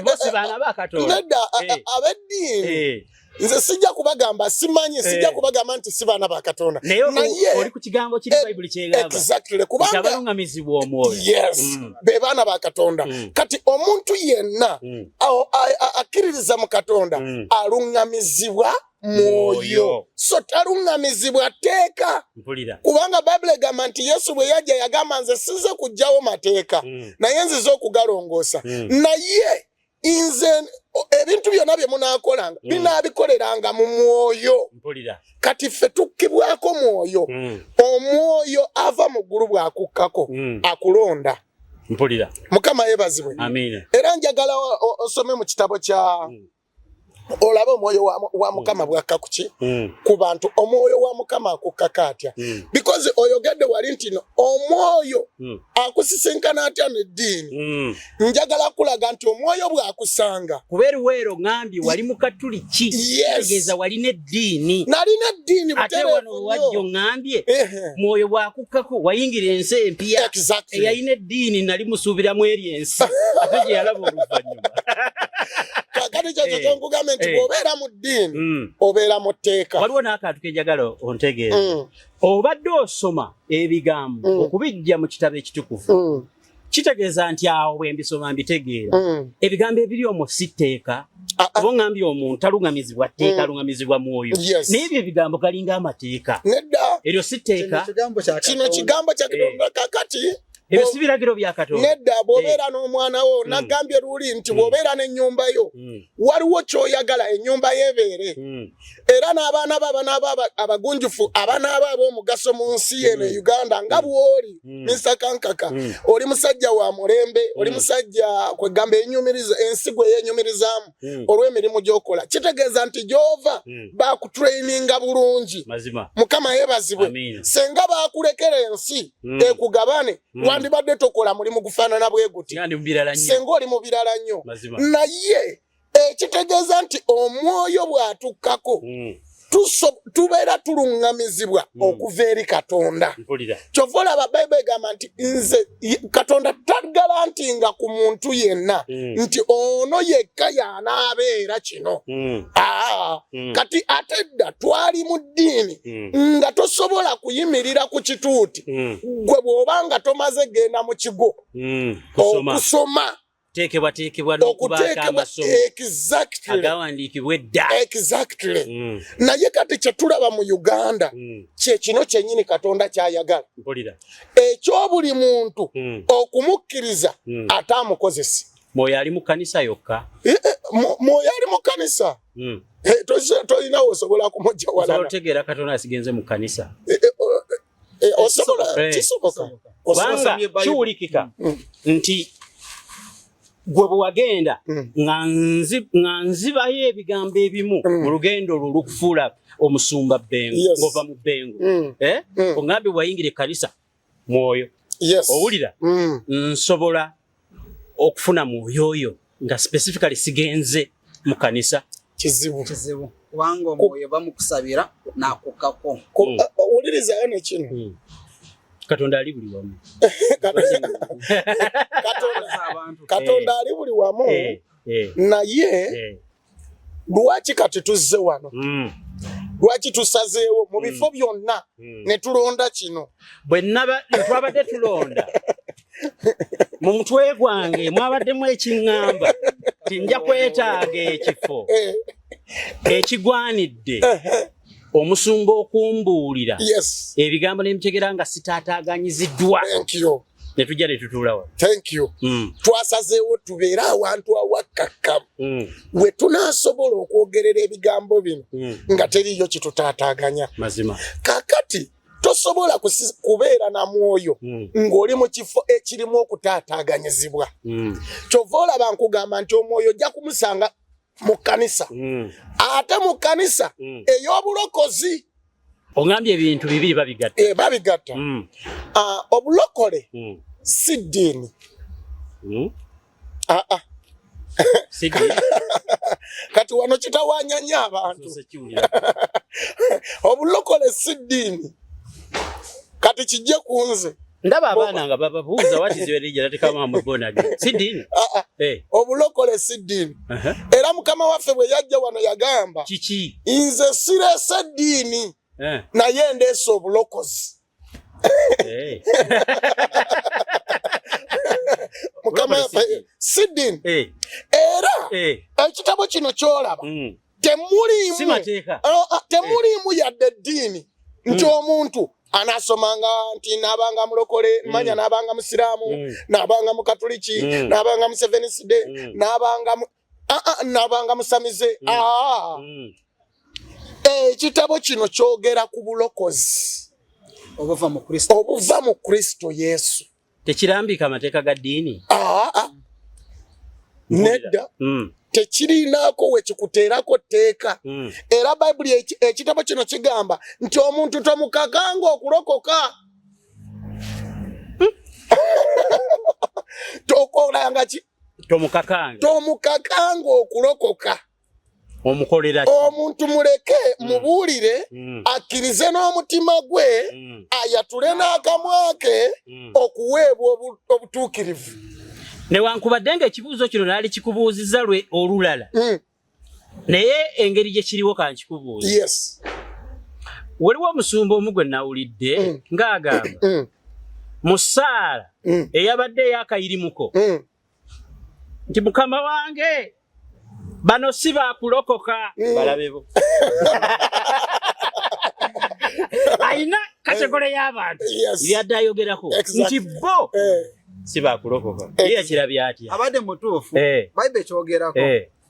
Bo si baana ba Katonda. Nedda, ab'eddiini. Nze sijja kubagamba simanyi, sijja kubagamba nti si baana ba Katonda. Naye oli ku kigambo kiri Bayibuli ky'egamba. Exactly. Kubanga abaluŋŋamizibwa omwoyo. Yes. Be baana ba Katonda. Kati omuntu yenna akkiririza mu Katonda aluŋŋamizibwa mwoyo. So taluŋŋamizibwa tteeka. Kubanga Bayibuli egamba nti Yesu bwe yajja yagamba nze size kuggyawo mateeka naye nzize okugalongoosa. Naye nze ebintu byonna bye munaakolanga binaabikoleranga mu mwoyo. Kati ffe tukkibwako mwoyo. Omwoyo ava mu ggulu bw'akukkako akulonda. Mukama yeebazibwe. Era njagala osome mu kitabo kya olabe omwoyo wa Mukama bw'akka ku ki? Ku bantu. Omwoyo wa Mukama akukkako atya? Because oyogedde wali nti no omwoyo akusisinkana atya n'eddiini. Njagala kulaga nti omwoyo bw'akusanga. Kuba eriweero ŋŋambye wali Mukatuliki. Tegeeza walina eddiini. Nalina eddiini butereevu nnyo. Ate wano wajja oŋŋambye mwoyo bw'akukkako wayingira ensi empya. Eyalina eddiini nali musuubiramu eri ensi ate gye yalaba oluvannyuma. Kakati kyekyo kyenkugambye nti bw'obeera mu ddiini obeera mu tteeka. Waliwo n'akantu ke njagala ontegeeze. Obadde osoma ebigambo okubijja mu kitabo ekitukuvu. Kitegeeza nti awo bwe mbisoma mbitegeera. Ebigambo ebiri omwo si tteeka. Oba oŋŋambye omuntu taluŋŋamizibwa tteeka, aluŋŋamizibwa mwoyo. Naye ebyo ebigambo galinga amateeka. Nedda. Eryo si tteeka. Kino kigambo kya Katonda. Kakati ebyo si biragiro bya Katonda. Nedda, bw'obeera n'omwana wo, nagambye luli nti bw'obeera n'ennyumba yo, waliwo ky'oyagala ennyumba yeebeere. Era n'abaana bo abanaaba abagunjufu, abanaaba ab'omugaso mu nsi eno e Uganda nga bw'oli, Mr. Kankaka, oli musajja wa mulembe, oli musajja kwegamba enyumiriza ensi gwe yeenyumirizaamu olw'emirimu gy'okola. Kitegeeza nti gy'ova bakutraininga bulungi. Mukama yeebazibwe. Senga baakulekera ensi ekugabane, wandibadde tokola mulimu gufaanana bwe guti. Senga oli mu birala nnyo. Naye ekitegeeza nti omwoyo bw'atukkako tubeera tuluŋŋamizibwa okuva eri Katonda. Kyova olaba Bayibuli egamba nti nze Katonda tagalantinga ku muntu yenna nti ono yekka y'anaabeera kino. Kati ate dda twali mu ddiini nga tosobola kuyimirira ku kituuti gwe bw'oba nga tomaze genda mu kigo okusoma. Teekebwateekebwa n'okubaako amasomo agawandiikibwa edda. Exactly. Naye kati kye tulaba mu Uganda kye kino kyennyini Katonda ky'ayagala. Eky'obuli muntu okumukkiriza ate amukozese. Mwoyo ali mu kkanisa yokka. Mwoyo ali mu kkanisa. Tolinawo osobola kumujja walala. Osobola otegeera Katonda asigenze mu kkanisa. Osobola kisoboka. Kubanga kiwulikika nti Gwe bwe wagenda nga nzibayo ebigambo ebimu mu lugendo olwo olukufuula omusumba Bbengo, ng'ova mu Bbengo. Ongambye wayingira ekkanisa mwoyo. Owulira? Nsobola okufuna mwoyo oyo nga specifically sigenze mu kanisa. Kizibu. Kizibu. Kubanga omwoyo bamukusabira n'akukako. Owulirizayo ne kino. Katonda ali buli wamu. Katonda ali buli wamu. Naye lwaki kati tuzze wano? Lwaki tusazeewo mu bifo byonna ne tulonda kino? Bwe twabadde tulonda mu mutwe gwange mwabaddemu ekiŋŋamba nti nja kwetaaga ekifo ekigwanidde omusumba okumbuulira ebigambo ne mbitegera nga sitaataaganyiziddwa. Ne tujja ne tutuula wano. Thank you. Twasazeewo tubeere awantu awakkakkamu we tunaasobola okwogerera ebigambo bino nga teriiyo kitutaataaganya. Mazima. Kaakati tosobola kubeera na mwoyo ng'oli mu kifo ekirimu okutaataaganyizibwa. Kyova olaba nkugamba nti omwoyo ojja kumusanga mu kkanisa. Ate mu kkanisa ey'obulokozi. Ongambye ebintu bibiri babigatta. Babigatta. Obulokole si ddiini. Kati wano kitawaanya nnyo abantu. Obulokole si ddiini. Kati kijje ku nze. Ndaba abaana nga bababuuza what is your religion ate kama I'm born again. Si ddiini. Obulokole si ddiini. Era Mukama waffe bwe yajja wano yagamba kiki? Nze sireese ddiini naye ndeese obulokozi. Mukama waffe si ddiini. Era ekitabo kino ky'olaba temuliimu yadde eddiini nti omuntu anasomanga nti nabanga mulokole manya nabanga musiraamu nabanga mukatuliki nabanga mu Seventh Day nabanga musamize. Ekitabo kino kyogera ku bulokozi obuva mu Kristo Yesu. Tekirambika amateeka ga ddiini? Nedda. Tekirinaako we kikuteerako tteeka. Era Bayibuli ekitabo kino kigamba nti omuntu tomukakanga okulokoka. Tokolanga ki? Tomukakanga. Tomukakanga okulokoka. Omukolera ki? Omuntu muleke mubuulire akkirize n'omutima gwe ayatule n'akamwa ke okuweebwa obutuukirivu. Newankubadde ng'ekibuuzo kino naali kikubuuzizza lwe olulala. Naye engeri gye kiriwo kankikubuuza. Yes. Waliwo omusumba omu gwe nawulidde ng'agamba mu ssaala eyabadde ey'akayirimuko nti Mukama wange bano si baakulokoka balabebo. Ayina kategole y'abantu byadde ayogerako nti bo si baakulokoka. Ye yakirabye atya? Abadde mutuufu. Bayibuli ekyogerako.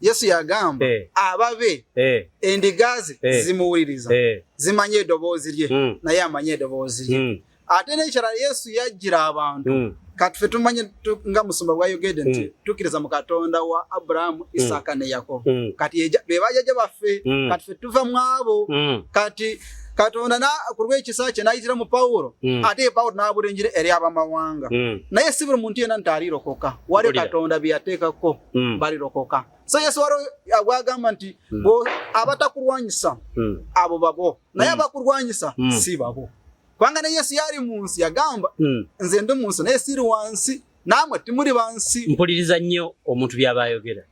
Yesu yagamba ababe endiga ze zimuwuliriza zimanye eddoboozi lye naye amanye eddoboozi lye. Ate n'ekirala Yesu yajjira abantu. Kati ffe tumanye nga musumba bw'ayogedde nti tukkiriza mu Katonda wa Aburahamu, Isaaka ne Yakobo. Kati be bajjajja baffe, kati ffe tuva mu abo. Kati Katonda ku lw'ekisa kye n'ayitira mu Pawulo, ate Pawulo n'abuulira enjiri eri abamawanga. Naye si buli muntu yenna nti alirokoka. Waliwo Katonda bye yateekako balirokoka. So Yesu waliwo bw'agamba nti abatakulwanyisa abo babo, naye abakulwanyisa si babo. Kubanga ne Yesu yali mu nsi yagamba nze ndi mu nsi naye siri wansi namwe timuli bansi. Mpuliriza nnyo omuntu by'aba ayogera.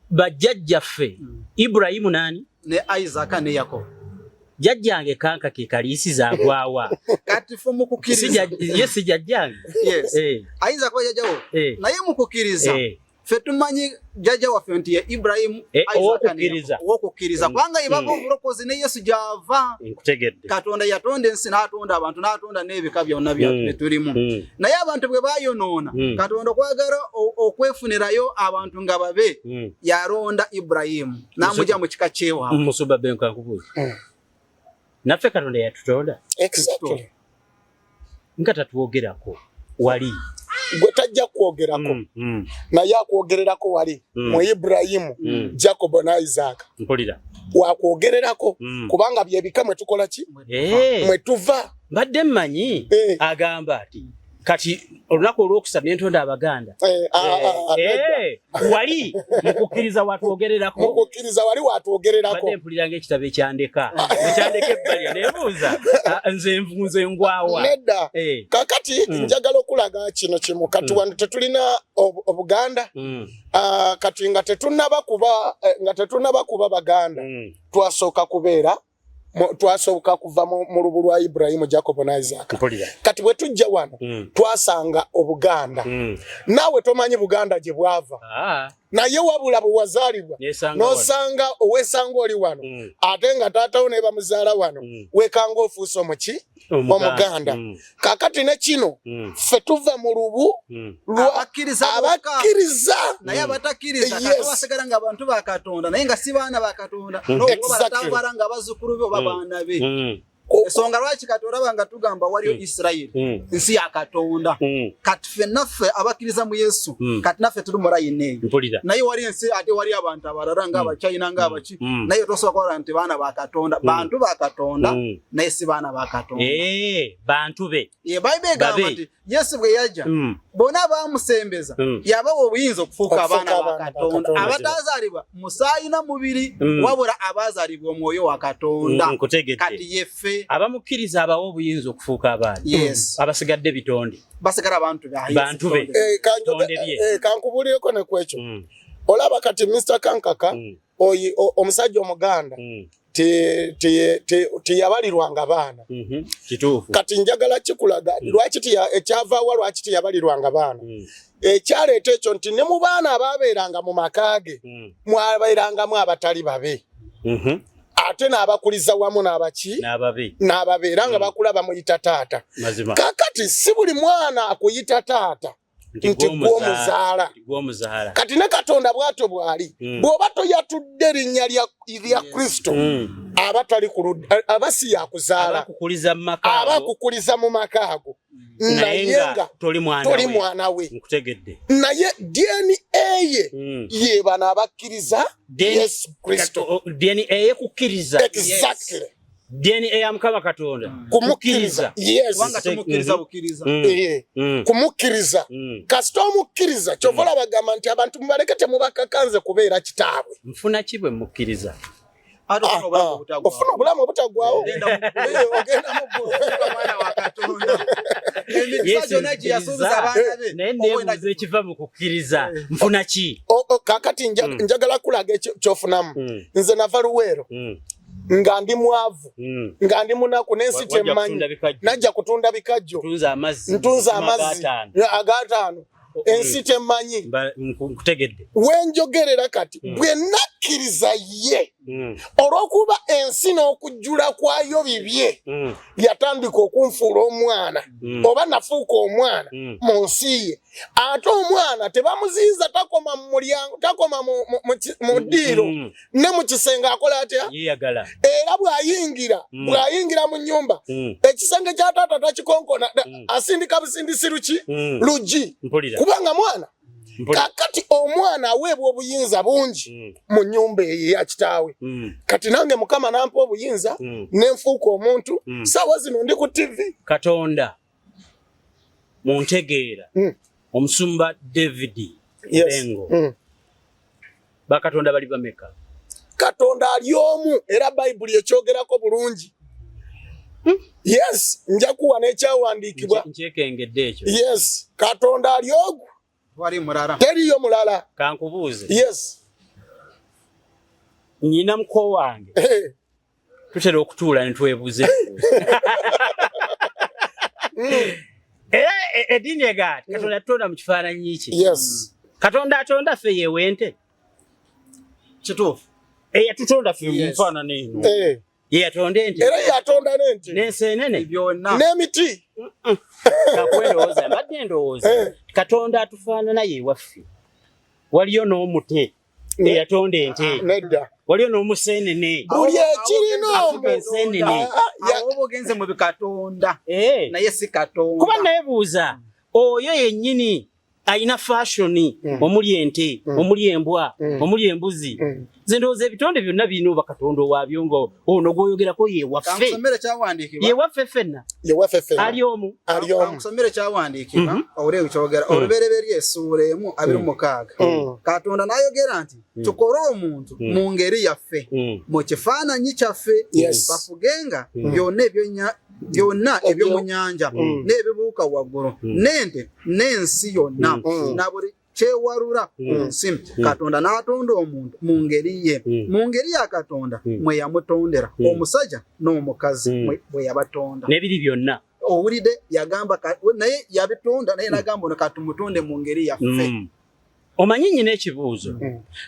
Bajjajjaffe Ibulayimu nani? Ne Isaaka ne Yakobo. Jjajjange kanka ke kaliisiza agwawa. Kati ffe mu kukkiriza. Ye si jjajjange. Yes. Ayinza kuba jjajjawo. Naye mu kukkiriza. Ffe tumanyi jjajja waffe nti ye Ibulayimu, Isaaka ne Yakobo. Ow'okukkiriza. Kubanga ye bava obulokozi ne Yesu gy'ava. Nkutegedde. Katonda yatonda ensi n'atonda abantu n'atonda n'ebika byonna bye tulimu. Naye abantu bwe baayonoona, Katonda okwagala okwefunirayo abantu nga babe, yalonda Ibulayimu n'amugya mu kika ky'ewaabwe. Musumba Benka nkubuuza. Naffe Katonda yatutonda? Exactly. Nga tatwogerako wali. Gwe tajja kwogerako, naye akwogererako wali mu Ibulayimu, Jacobo ne Isaaka. Mpulira. Wakwogererako, kubanga byebika mwe tukola ki, mwe tuva. Mbadde mmanyi agamba ati kati olunaku olwokusatu nentonda Abaganda. Wali mukukkiriza watwogererako. Mukukkiriza wali watwogererako. Mbadde mpulira ng'ekitabo ekyandeka ekyandeka ebbali, nebuuza nze nze ngwawa. Nedda. Kakati njagala okulaga kino kimu. Kati wano tetulina Obuganda. Kati nga tetunnaba kuba nga tetunnaba kuba Baganda, twasooka kubeera, twasooka kuva mu lubu lwa Ibulayimu, Jacobo ne Isaaka. Kati bwe tujja wano, twasanga Obuganda. Naawe tomanyi Buganda gye bwava, naye wabula bwe wazaalibwa Nesanga wano. N'osanga owesanga oli wano, ate nga taatawo ne bamuzaala wano, wekanga ofuuse omuki? Omuganda. Kakati ne kino, ffe tuva mu lubu lwa Abakkiriza bokka. Abakkiriza. Naye abatakkiriza, kati basigala nga abantu ba Katonda, naye nga si baana ba Katonda, n'okuba nga bazzukulu be oba baana be. Ensonga lwaki kati olaba nga tugamba waliyo Isirayiri, nsi ya Katonda. Kati ffenna ffe abakkiriza mu Yesu, kati naffe tuli mu layini eyo. Naye wali ensi, ate wali abantu abalala ng'Abachina, ng'abaki, naye tosobola kubalaba nti baana ba Katonda. Bantu ba Katonda, naye si baana ba Katonda. Bantu be. Ye Bayibuli egamba Babe. nti Yesu bwe yajja, bonna baamusembeza, yabawa obuyinza okufuuka Okufuuka abaana ba abaana ba Katonda, Katonda. abatazaalibwa musaayi na mubiri, wabula abazaalibwa omwoyo wa Katonda. Nkutegedde. Kati yeffe. Abamukkiriza abawa obuyinza okufuuka abaana. Yes. Abasigadde bitonde. Basigala abantu ba Bantu be. Eh, Tonde bye. Kankubuulireko ne ku ekyo. Olaba kati Mr Kankaka, omusajja Omuganda teyabalirwanga baana. Kituufu. Kati njagala kikulaga lwaki ekyavaawa, lwaki teyabalirwanga baana. Ekyaleeta ekyo nti ne mu baana abaabeeranga mu maka ge, mwabeerangamu abatali babe, ate n'abakuliza wamu n'abaki? N'ababe. N'ababeera nga bakula bamuyita taata. Mazima. Kakati si buli mwana akuyita taata nti gw'omuzaala. Gw'omuzaala. Kati ne Katonda bw'atyo bw'ali. Bw'oba toyatudde linnya lya Kristo, aba tali ku ludda, aba si yakuzaala. Abakukuliza mu maka Aba ago, akukuliza mu maka ago, naye naye nga nga toli mwana toli we. mwana we. Nkutegedde. Naye DNA ye ye bano abakkiriza Yesu Kristo. DNA eyekukkiriza. Exactly. DNA ya Mukama Katonda. Kumukkiriza, yes. Kubanga tumukkiriza bukkiriza. Kumukkiriza. Kasita omukkiriza, kyova olaba bagamba nti abantu mubaleke, temubakakanze kubeera kitaabwe. Nfuna ki bwe mukkiriza? Ate ofuna obulamu obutaggwaawo. Ofuna obulamu obutaggwaawo. Ogenda mu ggulu. Ogenda mu ggulu. Ofuuka mwana wa Katonda. Emikisa Yesu gyonna gye yasuubiza nkkiriza. abaana be, Naye oba neebuuza ekiva mu kukkiriza, nfuna ki? Kakati njagala kulaga ekyo kyofunamu. Nze nava Luweero, nga ndi mwavu, nga ndi munaku, n'ensi Wajja temmanyi. kutunda bikajjo. Najja kutunda bikajjo. Ntunze amazzi. Ntunze amazzi Ag'ataano. ag'ataano, ensi temmanyi. Nkutegedde. Wenjogerera kati, bwe nakkiriza ye, olw'okuba ensi n'okujjula kwayo bibye, yatandika okunfuula omwana, oba nafuuka omwana mu nsi ye. Ate omwana tebamuziyiza, takoma mu mulyango, takoma mu ddiiro, ne mu kisenge akola atya? Yeeyagala. Era bw'ayingira, bw'ayingira mu nnyumba, ekisenge kya taata takikonkona, asindika busindisi luki? Lugi. Mpulira. Kubanga mwana. Mpulira. Kakati omwana aweebwa obuyinza bungi mu nnyumba eyo eya kitaawe. Kati nange Mukama nampa obuyinza, nenfuuka omuntu. Saawa zino ndi ku TV. Katonda mu ntegeera, omusumba David Bengo, bakatonda bali bameka? Katonda ali omu, era Bayibuli ekyogerako bulungi. Yes, nja kuwa n'ekyawandiikibwa. Nkyekengedde ekyo. Yes, Katonda ali ogu. Wali mulala. Teriyo mulala. Kankubuuze. Yes. Nyina muko wange, tutera okutuula ne twebuuza ebibuuzo. Era eddiini egaati Katonda yatutonda mu kifaananyi kye. Katonda atonda ffe yewe ente? Kituufu. Eyatutonda ffe mu nfaanana eno, ye yatonda ente? Era yatonda n'ente. N'enseenene. Byonna. N'emiti. Kakwendowooza, mbadde ndowooza Katonda atufaanana yewaffe, waliyo n'omute eyatonda ente? Nedda. Waliyo n'omuseenene? Buli ekirina Afuga omu enseenene. Awo oba ogenze mu bikatonda, naye si Katonda. Kuba neebuuza. Oyo yennyini alina fashoni omuli ente, omuli embwa, omuli embuzi. Nze ndowooza ebitonde byonna birina oba Katonda owaabyo, nga ono gw'oyogerako ye waffe. Kankusomere kyawandiikibwa. Ye waffe ffenna. Ye waffe ffenna. Ali omu. Ali omu. Kankusomere kyawandiikibwa, owulire kyogera. Olubereberye essuula 1:26. Katonda n'ayogera nti tukole omuntu mu ngeri yaffe, mu kifaananyi kyaffe, bafugenga byonna byonna eby'omu nnyanja n'ebibuuka waggulu n'ente n'ensi yonna na buli kyewalula ku nsi. Katonda n'atonda omuntu mu ngeri ye, mu ngeri ya Katonda mwe yamutondera, omusajja n'omukazi bwe yabatonda. N'ebiri byonna. Owulidde, yagamba naye yabitonda, naye n'agamba ono katumutonde mu ngeri yaffe. Omanyi nnyina ekibuuzo.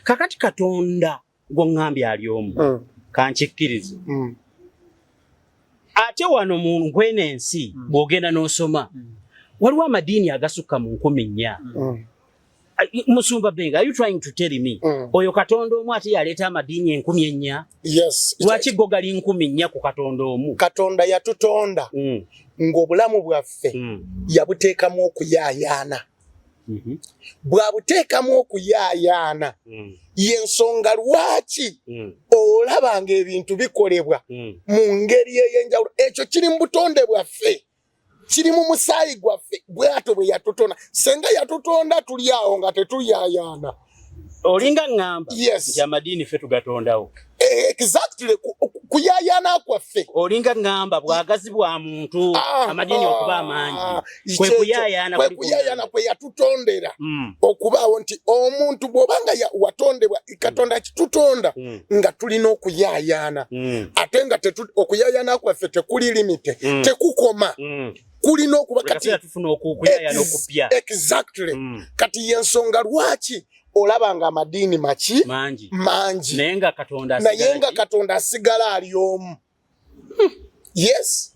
Kakati Katonda gw'oŋŋambye ali omu, kankikkirize. Ate wano mu nkweno ensi bw'ogenda n'osoma, waliwo amadiini agasukka mu 4000. Musumba Benga, are you trying to tell me oyo Katonda omu ate yaleeta amadiini 4000? Yes. Lwaki go gali 4000 ku Katonda omu? Katonda yatutonda ng'obulamu bwaffe yabuteekamu okuyaayaana. Bw'abuteekamu okuyaayaana, y'ensonga lwaki olaba ng'ebintu bikolebwa mu ngeri ey'enjawulo. Ekyo kiri mu butonde bwaffe, kiri mu musaayi gwaffe, bw'atyo bwe yatutonda. Senga yatutonda tuli awo nga tetuyaayaana. Olinga ŋŋamba nti amadiini ffe tugatondawo. Exactly, kuyaayaana kwaffe. Olinga ŋŋamba bwagazi bwa muntu amadiini okuba amangi. Kwe kuyaayaana kwe kuyaayaana kwe yatutondera okubaawo, nti omuntu bw'obanga watondebwa Katonda kitutonda nga tulina okuyaayaana, ate nga okuyaayaana kwaffe tekuli limite, tekukoma. Kulina okuba kati tufuna okuyaayaana okupya. Exactly. Kati y'ensonga lwaki olaba nga amadiini maki mangi, mangi. Naye nga Katonda naye nga Katonda asigala ali omu. Yes.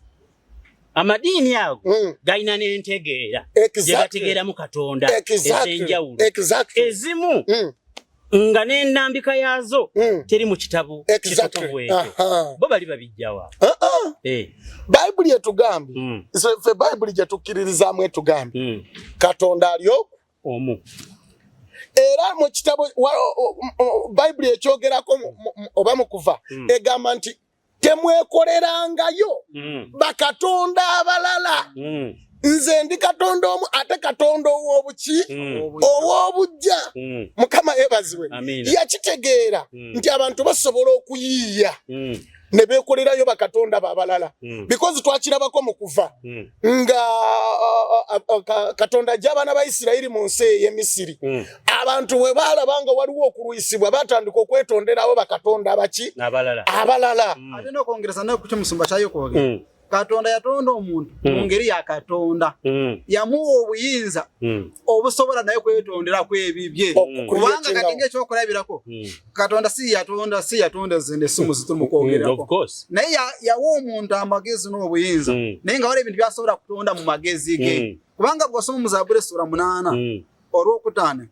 Amadiini ago galina n'entegeera gye bategeeramu Katonda ez'enjawulo. Ezimu nga n'ennambika yaazo teri mu kitabo kitukuvu ekyo. Bo bali babijjawa. Bayibuli etugambye, ffe Bayibuli gye tukkiririzaamu etugambye, Katonda ali omu. Era mu kitabo Bayibuli ekyogerako oba mu kuva egamba nti temwekolerangayo bakatonda abalala. Nze ndi Katonda omu, ate Katonda ow'obuki ow'obujja. Mukama yeebazibwe. Yakitegeera nti abantu basobola okuyiiya ne beekolerayo bakatonda babalala, because twakirabako mu kuva nga Katonda ajja abaana ba Isirayiri mu nsi ey'e Misiri. Abantu bwe baalaba nga waliwo okulwisibwa, batandika okwetonderawo bakatonda baki abalala. Ate n'okwongereza naye ku kyomusumba kyayo kwogera, Katonda yatonda omuntu mu ngeri ya Katonda, yamuwa obuyinza obusobola naye kwetonderako ebibye. Kubanga kati ng'ekyokulabirako, Katonda si yatonda zino essimu zituli mu kwogerako, naye yawa omuntu amagezi n'obuyinza, naye nga waliwo ebintu by'asobola kutonda mu magezi ge. Kubanga bw'osoma mu Zabbuli essula 8 olwokutaano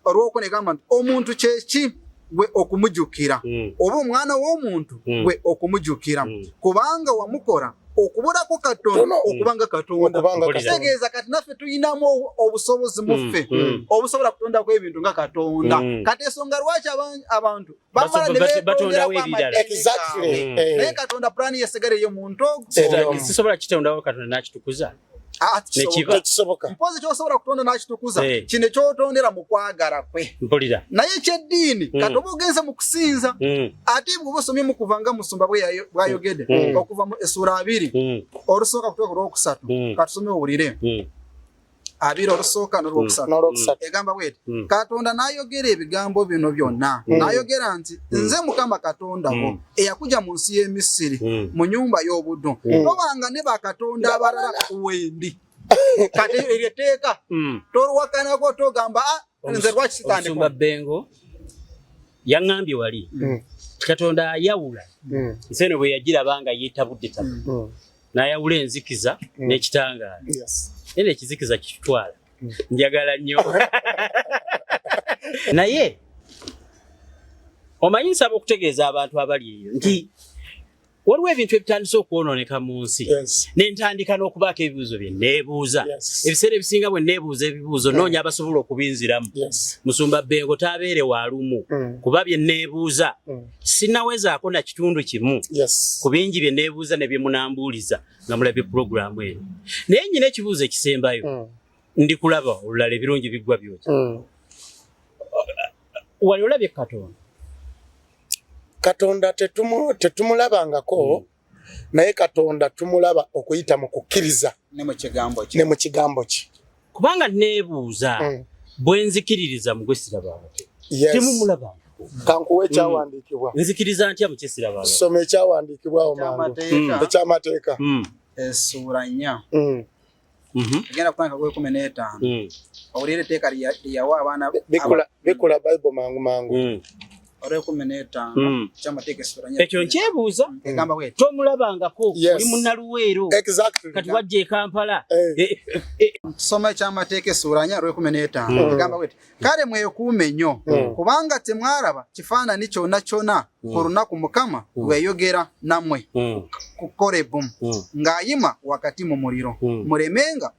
olwokuna egamba nti omuntu kyeki gwe okumujjukira, oba omwana w'omuntu gwe okumujjukira, kubanga wamukola okubulako Katonda okubanga Katonda. Kitegeeza kati naffe tulinamu obusobozi muffe obusobola kutondako ebintu nga Katonda. Kati ensonga lwaki abantu bamala ne beetonderako amadiini gaabwe, naye Katonda pulaani yesigala ey'omuntu ogwo. Sisobola kitondawo Katonda n'akitukuza. Mpozi kyosobola kutonda n'akitukuza kino kyotondera mu kwagala kwe. Naye ekyeddiini kati oba ogenze mu kusinza, ate bw'oba osomye mu kuva nga musumba bw'ayogedde, okuva mu essuula 2 olusooka kutuuka ku lwokusatu, katusome owulire. 2 olusooka n'olwokusatu egamba bw'eti: Katonda n'ayogera ebigambo bino byonna, n'ayogera nti nze Mukama Katonda wo eyakujja mu nsi y'e Misiri mu nnyumba y'obuddu, tobanga ne bakatonda abalala wendi. Kati eryo etteeka toluwakanako, togamba nze lwaki sitandika. Omusumba Bengo yaŋŋambye wali Katonda ayawula nsi eno bwe yagiraba nga yeetabudde tabu, n'ayawula enzikiza n'ekitangaala. Era ekizikiza kitutwala. Njagala nnyo. Naye omanyi nsaba okutegeeza abantu abali eyo nti Waliwo ebintu ebitandise okwonooneka mu nsi, ne ntandika n'okubaako ebibuuzo bye neebuuza. Ebiseera ebisinga bwe neebuuza ebibuuzo, noonya abasobola okubinziramu. Musumba Bengo taabeere wa lumu, kuba bye neebuuza sinnawezaako na kitundu kimu ku bingi bye neebuuza ne bye munambuuliza nga mulabye pulogulaamu eno. Naye nnyina ekibuuzo ekisembayo, ndi kulaba olulala ebirungi biggwa byokya. Wali olabye Katonda? Katonda tetumulabangako, naye Katonda tumulaba okuyita mu kukkiriza ne mu kigambo kye. Ne mu kigambo kye. Kubanga neebuuza, bwe nzikiririza mu gwe sirabangako, temumulabangako. Kankuwa ekyawandiikibwa. Nzikiriza ntya mu kye sirabangako? Soma ekyawandiikibwa awo mangu. Ekyamateeka. Ekyamateeka. Essuula 4. Egenda kutandika ku 15. Owulira etteeka lye yawa abaana. Bikula Bible mangu mangu. Olw'e15. Ekyamateeka essuula 4. Ekyo nkyebuuza. Egamba bweti. Tomulabangako. Oli munnaluweero. Kati wajja e Kampala. Soma ekyamateeka essuula 4 olw'e15. Egamba bweti: kale mwekuume nnyo, kubanga temwalaba kifaananyi kyonna kyonna ku lunaku Mukama lweyogera nammwe ku Korebu ng'ayima wakati mu muliro, mulemenga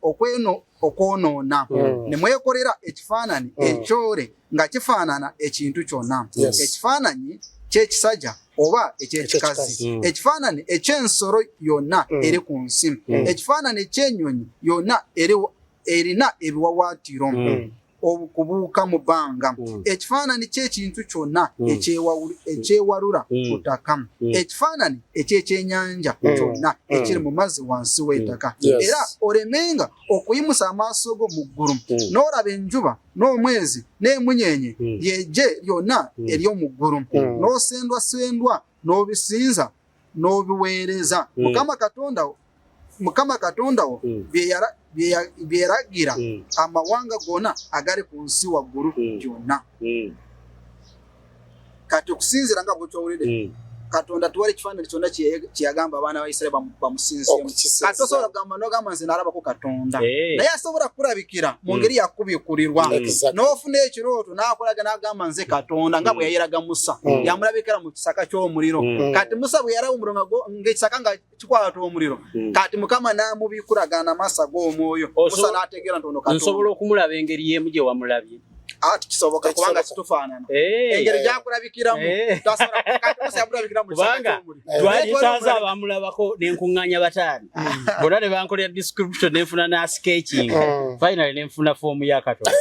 okwonoona ne mwekolera ekifaananyi ekyole nga kifaanana ekintu kyonna, ekifaananyi ky'ekisajja oba ekyekikazi, Ekyekikazi. Ekifaananyi eky'ensolo yonna eri ku nsi, ekifaananyi eky'ennyonyi yonna erina ebiwawaatiro obukubuuka mu bbanga, ekifaananyi ky'ekintu kyonna ekyewalula ku ttaka, ekifaananyi ekyekyennyanja kyonna ekiri mu mazzi wansi w'ettaka. Era olemenga okuyimusa amaaso go mu ggulu n'olaba enjuba n'omwezi n'emunyeenye, ly'eggye lyonna ery'omu ggulu, n'osendwasendwa n'obisinza n'obiweereza. Mukama Katonda wo bye yalagira amawanga gonna agali ku nsi waggulu gyonna. Kati okusinziira nga bwekyowulire, Katonda tuwali ekifaananyi kyonna kyeyagamba abaana ba Isirayiri bamusinzeemu. Okukisinza. Kati tosobola kugamba nogamba nze nalabako Katonda, naye asobola kukulabikira mu ngeri yakubikulirwa, n'ofuna ekirooto n'akulaga n'agamba nze Katonda, nga bwe yayeraga Musa. Yamulabikira mu kisaka ky'omuliro. Kati Musa bwe yalaba omuliro ng'ekisaka nga kikwata omuliro, kati Mukama n'amubikulagana amaaso ag'omwoyo, Musa n'ategeera nti ono Nsobola Katonda. okumulaba engeri y'emu gye wamulabye? Ati kisoboka, kubanga Tekisoboka. kitufaanana engeri gyakulabikiramu. Kati Musa yamulabikira mu kisaka Kubanga ky'omuliro. twalisanze abamulabako nenkuŋŋaanya bataano bonna ne bankolera description, nenfuna na sketching, finally nenfuna foomu ya Katonda.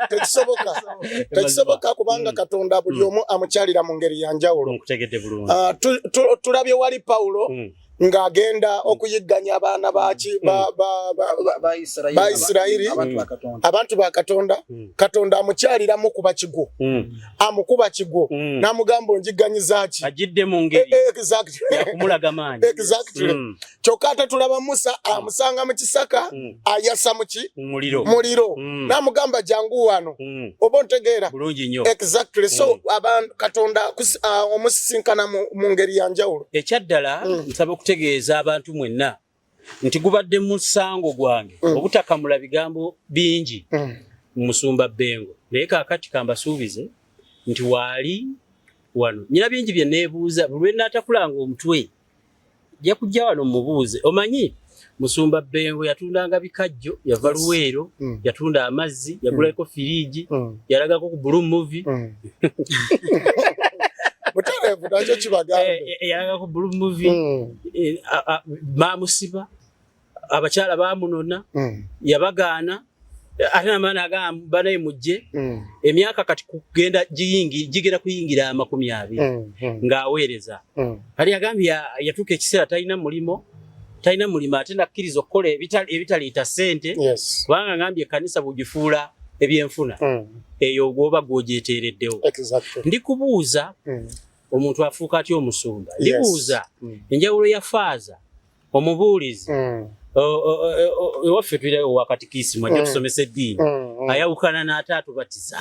Tekisoboka, tekisoboka, kubanga Katonda buli omu amukyalira mu ngeri ya njawulo. Nkutegedde bulungi. Ah, tulabye wali Pawulo ng'agenda okuyigganya abaana baki Ba Isirayiri. Ba Isirayiri. Abantu ba Katonda. Abantu ba Katonda. Katonda amukyaliramu kuba kigwo, amukuba kigwo, n'amugamba onjigganyiza ki? Ajidde mu ngeri yakumulaga maanyi. Exactly. Kyokka ate tulaba Musa amusanga mu kisaka, ayasa muki? Muliro. Muliro. N'amugamba jangu wano. Oba ontegeera? Bulungi nnyo. Exactly. So abantu Katonda omusisinkana mu ngeri ya njawulo. Ekyaddala, nsaba okutegeeza abantu mwenna nti gubadde musango gwange obutakamula bigambo bingi musumba Bengo, naye kaakati kambasuubize nti waali wano nyina bingi bye neebuuza. Buli lwe naatakulanga omutwe jja kujja wano mubuuze. Omanyi musumba Bengo yatundanga bikajjo, yava Luweero, yatunda amazzi, yagulako firiigi, yalagako ku Blue Movie. Butereevu nakyo kibagambe. Yalagako ku Blue Movie. Bamusiba, abakyala bamunona, yabagaana, ate namaana agamba banaye mujje. Emyaka kati kugenda gigenda kuyingira 20 ng'aweereza. Kali agambye yatuuka ekiseera talina mulimo, talina mulimo, ate nakkiriza okukola ebitaleeta ssente, kubanga ngambye ekkanisa bw'ogifuula ebyenfuna, eyo gwoba gw'ogyeteereddewo. Ndikubuuza, omuntu afuuka atya omusumba? Ndibuuza enjawulo ya faaza, omubuulizi, ewaffe tulira owakatikisimu ajja tusomesa eddiini. Ayawukana n'ate atubatiza.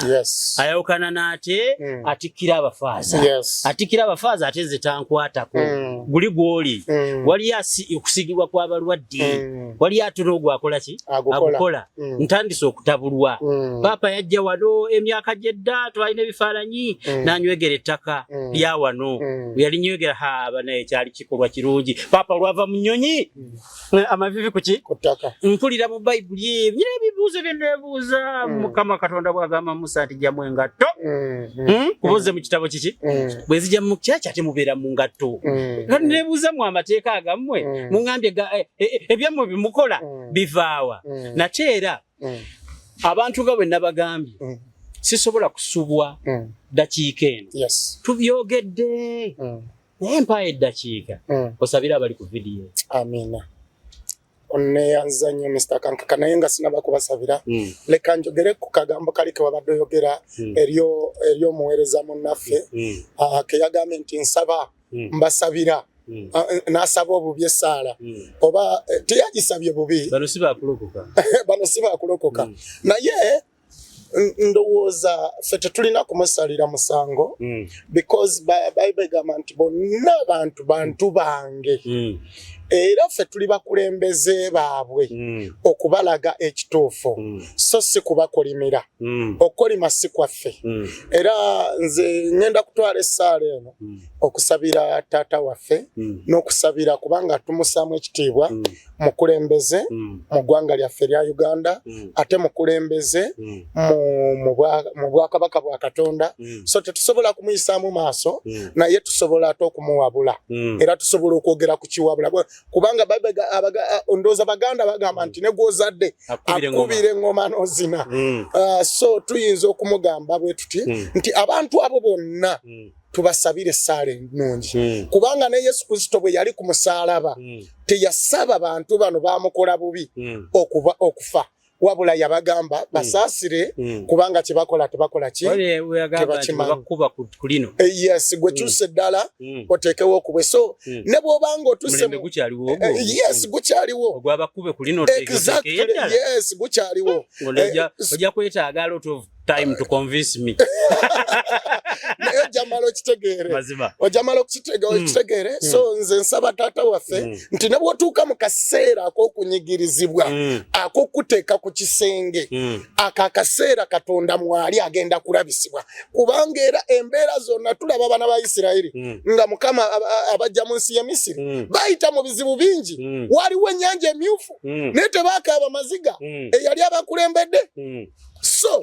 Ayawukana n'ate atikkira abafaaza. Atikkira abafaaza ate nze tankwatako. Guli gw'oli. Waliyo okusiigibwa kw'abalwadde. Waliyo ate n'ogwo akola ki? Agukola. Ntandise okutabulwa. Paapa yajja wano emyaka gy'edda, twalina ebifaananyi, n'anywegera ettaka lya wano. Yalinywegera, ha banaye, kyali kikolwa kirungi. Paapa olwava mu nnyonyi, amavivi ku ki? Ku ttaka. Mpulira mu Bayibuli nyina ebibuuzo bye neebuuza. Mukama Katonda bw'agamba Musa nti jjamu engatto, Kubuuze mu kitabo kiki? Bwe nzija mu kyaki ate mubeera mu ngatto? Kati neebuuza mu amateeka agammwe, muŋŋambye ebyammwe bimukola bivaawa? Nate era abantu nga bwe nabagambye, sisobola kusubwa ddakiika eno. Tubyogedde, naye mpaayo eddakiika osabire abali ku vidiyo. Amina. Oneeyanza nnyo, Mr Kankaka, naye nga sinaba kubasabira, leka njogere ku kagambo kali ke wabadde oyogera eri omuweereza munnaffe, ke yagambye nti nsaba, mbasabira, n'asaba obubi essaala, oba teyagisabye bubi. Bano si bakulokoka. Bano si bakulokoka. Naye ndowooza ffe tetulina kumusalira musango, because Bayibuli egamba nti bonna abantu bantu bange, era ffe tuli bakulembeze baabwe okubalaga ekituufu, so si kubakolimira. Okukolima si kwaffe. Era nze ŋŋenda kutwala essaala eno okusabira taata waffe n'okusabira, kubanga tumusaamu ekitiibwa, mukulembeze mu ggwanga lyaffe erya Uganda, ate mukulembeze mu bwakabaka bwa Katonda. So tetusobola kumuyisaamu maaso, naye tusobola ate okumuwabula, era tusobola okwogera ku kiwabula, kubanga Bayibuli ndowooza Baganda bagamba nti ne gw'ozadde Akubira engoma. Akubira engoma n'ozina. So tuyinza okumugamba bwe tuti nti abantu abo bonna tubasabire essaala ennungi, kubanga ne Yesu Kristo bwe yali ku musaalaba, teyasaba bantu bano bamukola bubi okuba okufa, wabula yabagamba basaasire, kubanga kyebakola tebakola ki? Wali weyagamba nti Tebakimanyi. bakuba ku lino. Yes, gwe kyusa eddala, oteekewo okubwe. So ne bw'obanga otuse Omulembe gukyaliwo ogwo? Yes, gukyaliwo. Ogwabakube ku lino? Exactly, yes, gukyaliwo. Ojja kwetaaga a lot of time to convince me. Naye ojjamala okitegeere. Mazima. Ojamala okitegeere. So nze nsaba taata waffe nti ne bw'otuuka mu kaseera ak'okunyigirizibwa, ak'okuteeka ku kisenge, ako akaseera Katonda mwali agenda kulabisibwa, kubanga era embeera zonna tulaba abaana ba Isirayiri nga Mukama abajja mu nsi y'e Misiri, bayita mu bizibu bingi. Waliwo Ennyanja Emyufu, naye tebaakaaba maziga eyali abakulembedde. So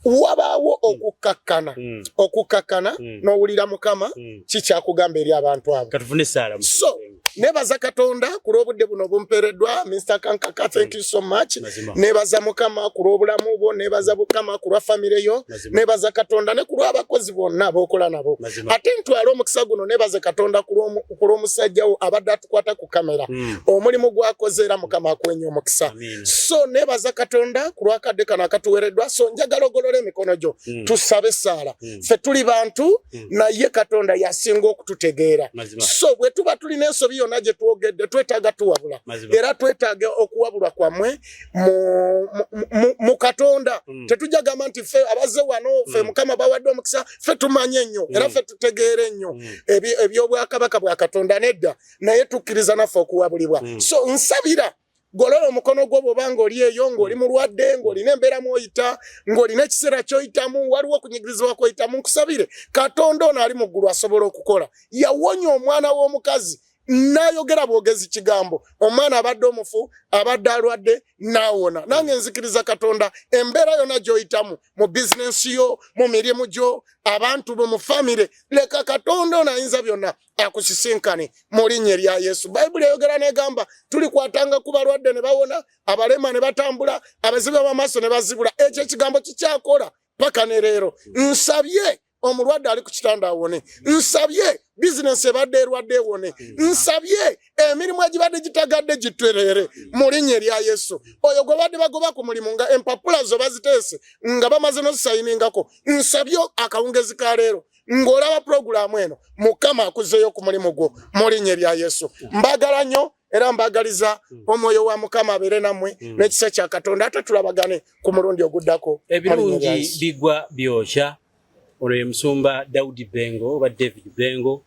wabaawo okukkakkana, okukkakkana n'owulira Mukama kikyakugamba eri abantu abo. Katufune essaala. So nebaza Katonda ku lw'obudde buno obumpeereddwa. Mr Kankaka, thank you so much. Mazima. Nebaza Mukama ku lw'obulamu bwo, nebaza Mukama ku lwa famire yo, nebaza Katonda ne ku lw'abakozi bonna ab'okola nabo. Ate ntwale omukisa guno nebaze Katonda ku lw'omusajja wo abadde atukwata ku kamera, omulimu gwakoze, era Mukama akwenya omukisa. Amiina. So nebaza Katonda ku lwakadde kano akatuweereddwa. So njagala ogolole emikono gyo, tusabe essaala. Ffe tuli bantu, naye Katonda yasinga okututegeera. So bwe tuba tulina ensobi yonna gye twogedde, twetaaga tuwabula, era twetaaga okuwabulwa kwammwe mu Katonda. Tetujja gamba nti ffe abazze wano, ffe Mukama bawadde omukisa, ffe tumanye ennyo, era ffe tutegeera ennyo ebyobwakabaka bwa Katonda. Nedda, naye tukkiriza naffe okuwabulibwa. So nsabira, golola omukono gwo bw'oba ng'oli eyo, ng'oli mulwadde, ng'olina embeera mw'oyita, ng'olina ekiseera ky'oyitamu, waliwo okunyigirizibwa kw'oyitamu, nkusabire. Katonda ono ali mu ggulu asobola okukola. Yawonya omwana w'omukazi n'ayogera bwogezi kigambo, omwana abadde omufu, abadde alwadde, n'awona. Nange nzikiriza Katonda, embeera yonna gy'oyitamu, mu bizinensi yo, mu mirimu gyo, abantu bo, mu famire, leka Katonda ono ayinza byonna akusisinkane mu linnya erya Yesu. Bayibuli eyogera negamba tulikwatanga ku balwadde ne bawona, abalema ne batambula, abazibe b'amaaso ne bazibula. Ekyo ekigambo kikyakola paka ne leero. Nsabye omulwadde ali ku kitanda awone, nsabye bizinensi ebadde erwadde ewone, nsabye emirimu egibadde gitagadde gitereere mu linnya erya Yesu. Oyo gwe badde bagoba ku mulimu nga empapula zo baziteese nga bamaze nozisayiningako, nsabye akawungezi ka leero ng'olaba pulogulaamu eno, Mukama akuzeeyo ku mulimu gwo mu linnya erya Yesu. Mbagala nnyo. Era mbagaliza omwoyo wa Mukama abeere nammwe n'ekisa kya Katonda, ate tulabagane ku mulundi oguddako. Ebirungi bigwa byokya. Ono ye musumba Daudi Bengo oba David Bengo,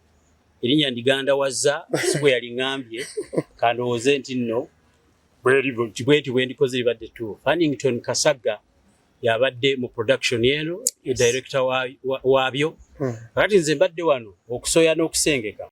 erinnya ndiganda wazza si bwe yali ŋŋambye, kandowooze nti nno bwenti bwe ndikoze libadde ttuufu. Hannington Kasagga yabadde mu production eno, director waabyo. Kakati nze mbadde wano okusoya n'okusengeka.